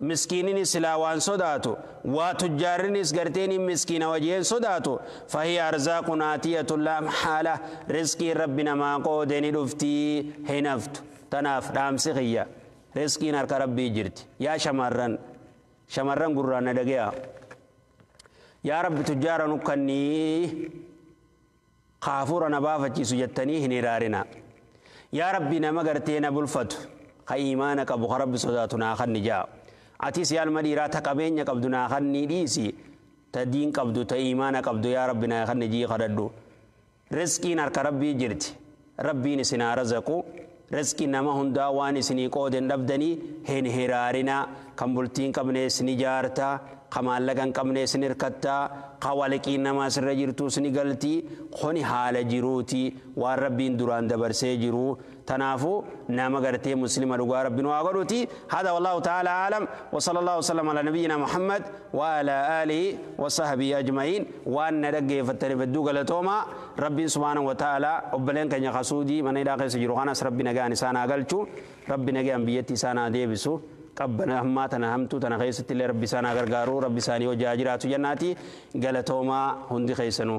Speaker 1: مسكينين سلا وان صداتو وتجارين سغرتين مسكين وجين صداتو فهي أرزاق آتية لا محالة. رزقي ربنا ما قودني دفتي هنفت تناف دامسخية رزقي نارك ربي جرت. يا شمرن شمرن قرانا دقيا يا رب تجار نكني خافورا نبافتي سجتني هنرارنا يا ربي نما بلفت خيمانك أبو خرب صداتنا خن جاء atis yaal madiiraa ta qabeenya qabdu naa kannii dhiisi ta diin qabdu ta iimaana qabdu yaa rabbi naa kanni jii kadhadhu. Rizqiin harka rabbii jirti. Rabbiin isin haa razaqu. Rizqiin nama hundaa waan isinii qooden dhabdanii hin hiraarinaa. Kan bultiin qabne isin ijaartaa. Ka maallaqa hin qabne isin hirkattaa. Ka waliqiin namaa sirra jirtu isin galtii. Kuni haala jiruuti waan rabbiin duraan dabarsee jiru. تنافو نام غرتي مسلم رغا ربنا وغروتي. هذا والله تعالى أعلم وصلى الله وسلم على نبينا محمد وعلى آله وصحبه أجمعين. وأن رجع فتر بدو غلطوما ربي سبحانه وتعالى أبلين كن يخسودي من إلى قيس جروحنا ربنا جاني سانا قلتو ربنا جان بيتي سانا ديبسو قبنا هماتنا همتو تنا خيست اللي ربي سانا غرغارو ربي ساني وجاجراتو جناتي غلطوما هندي خيسنو.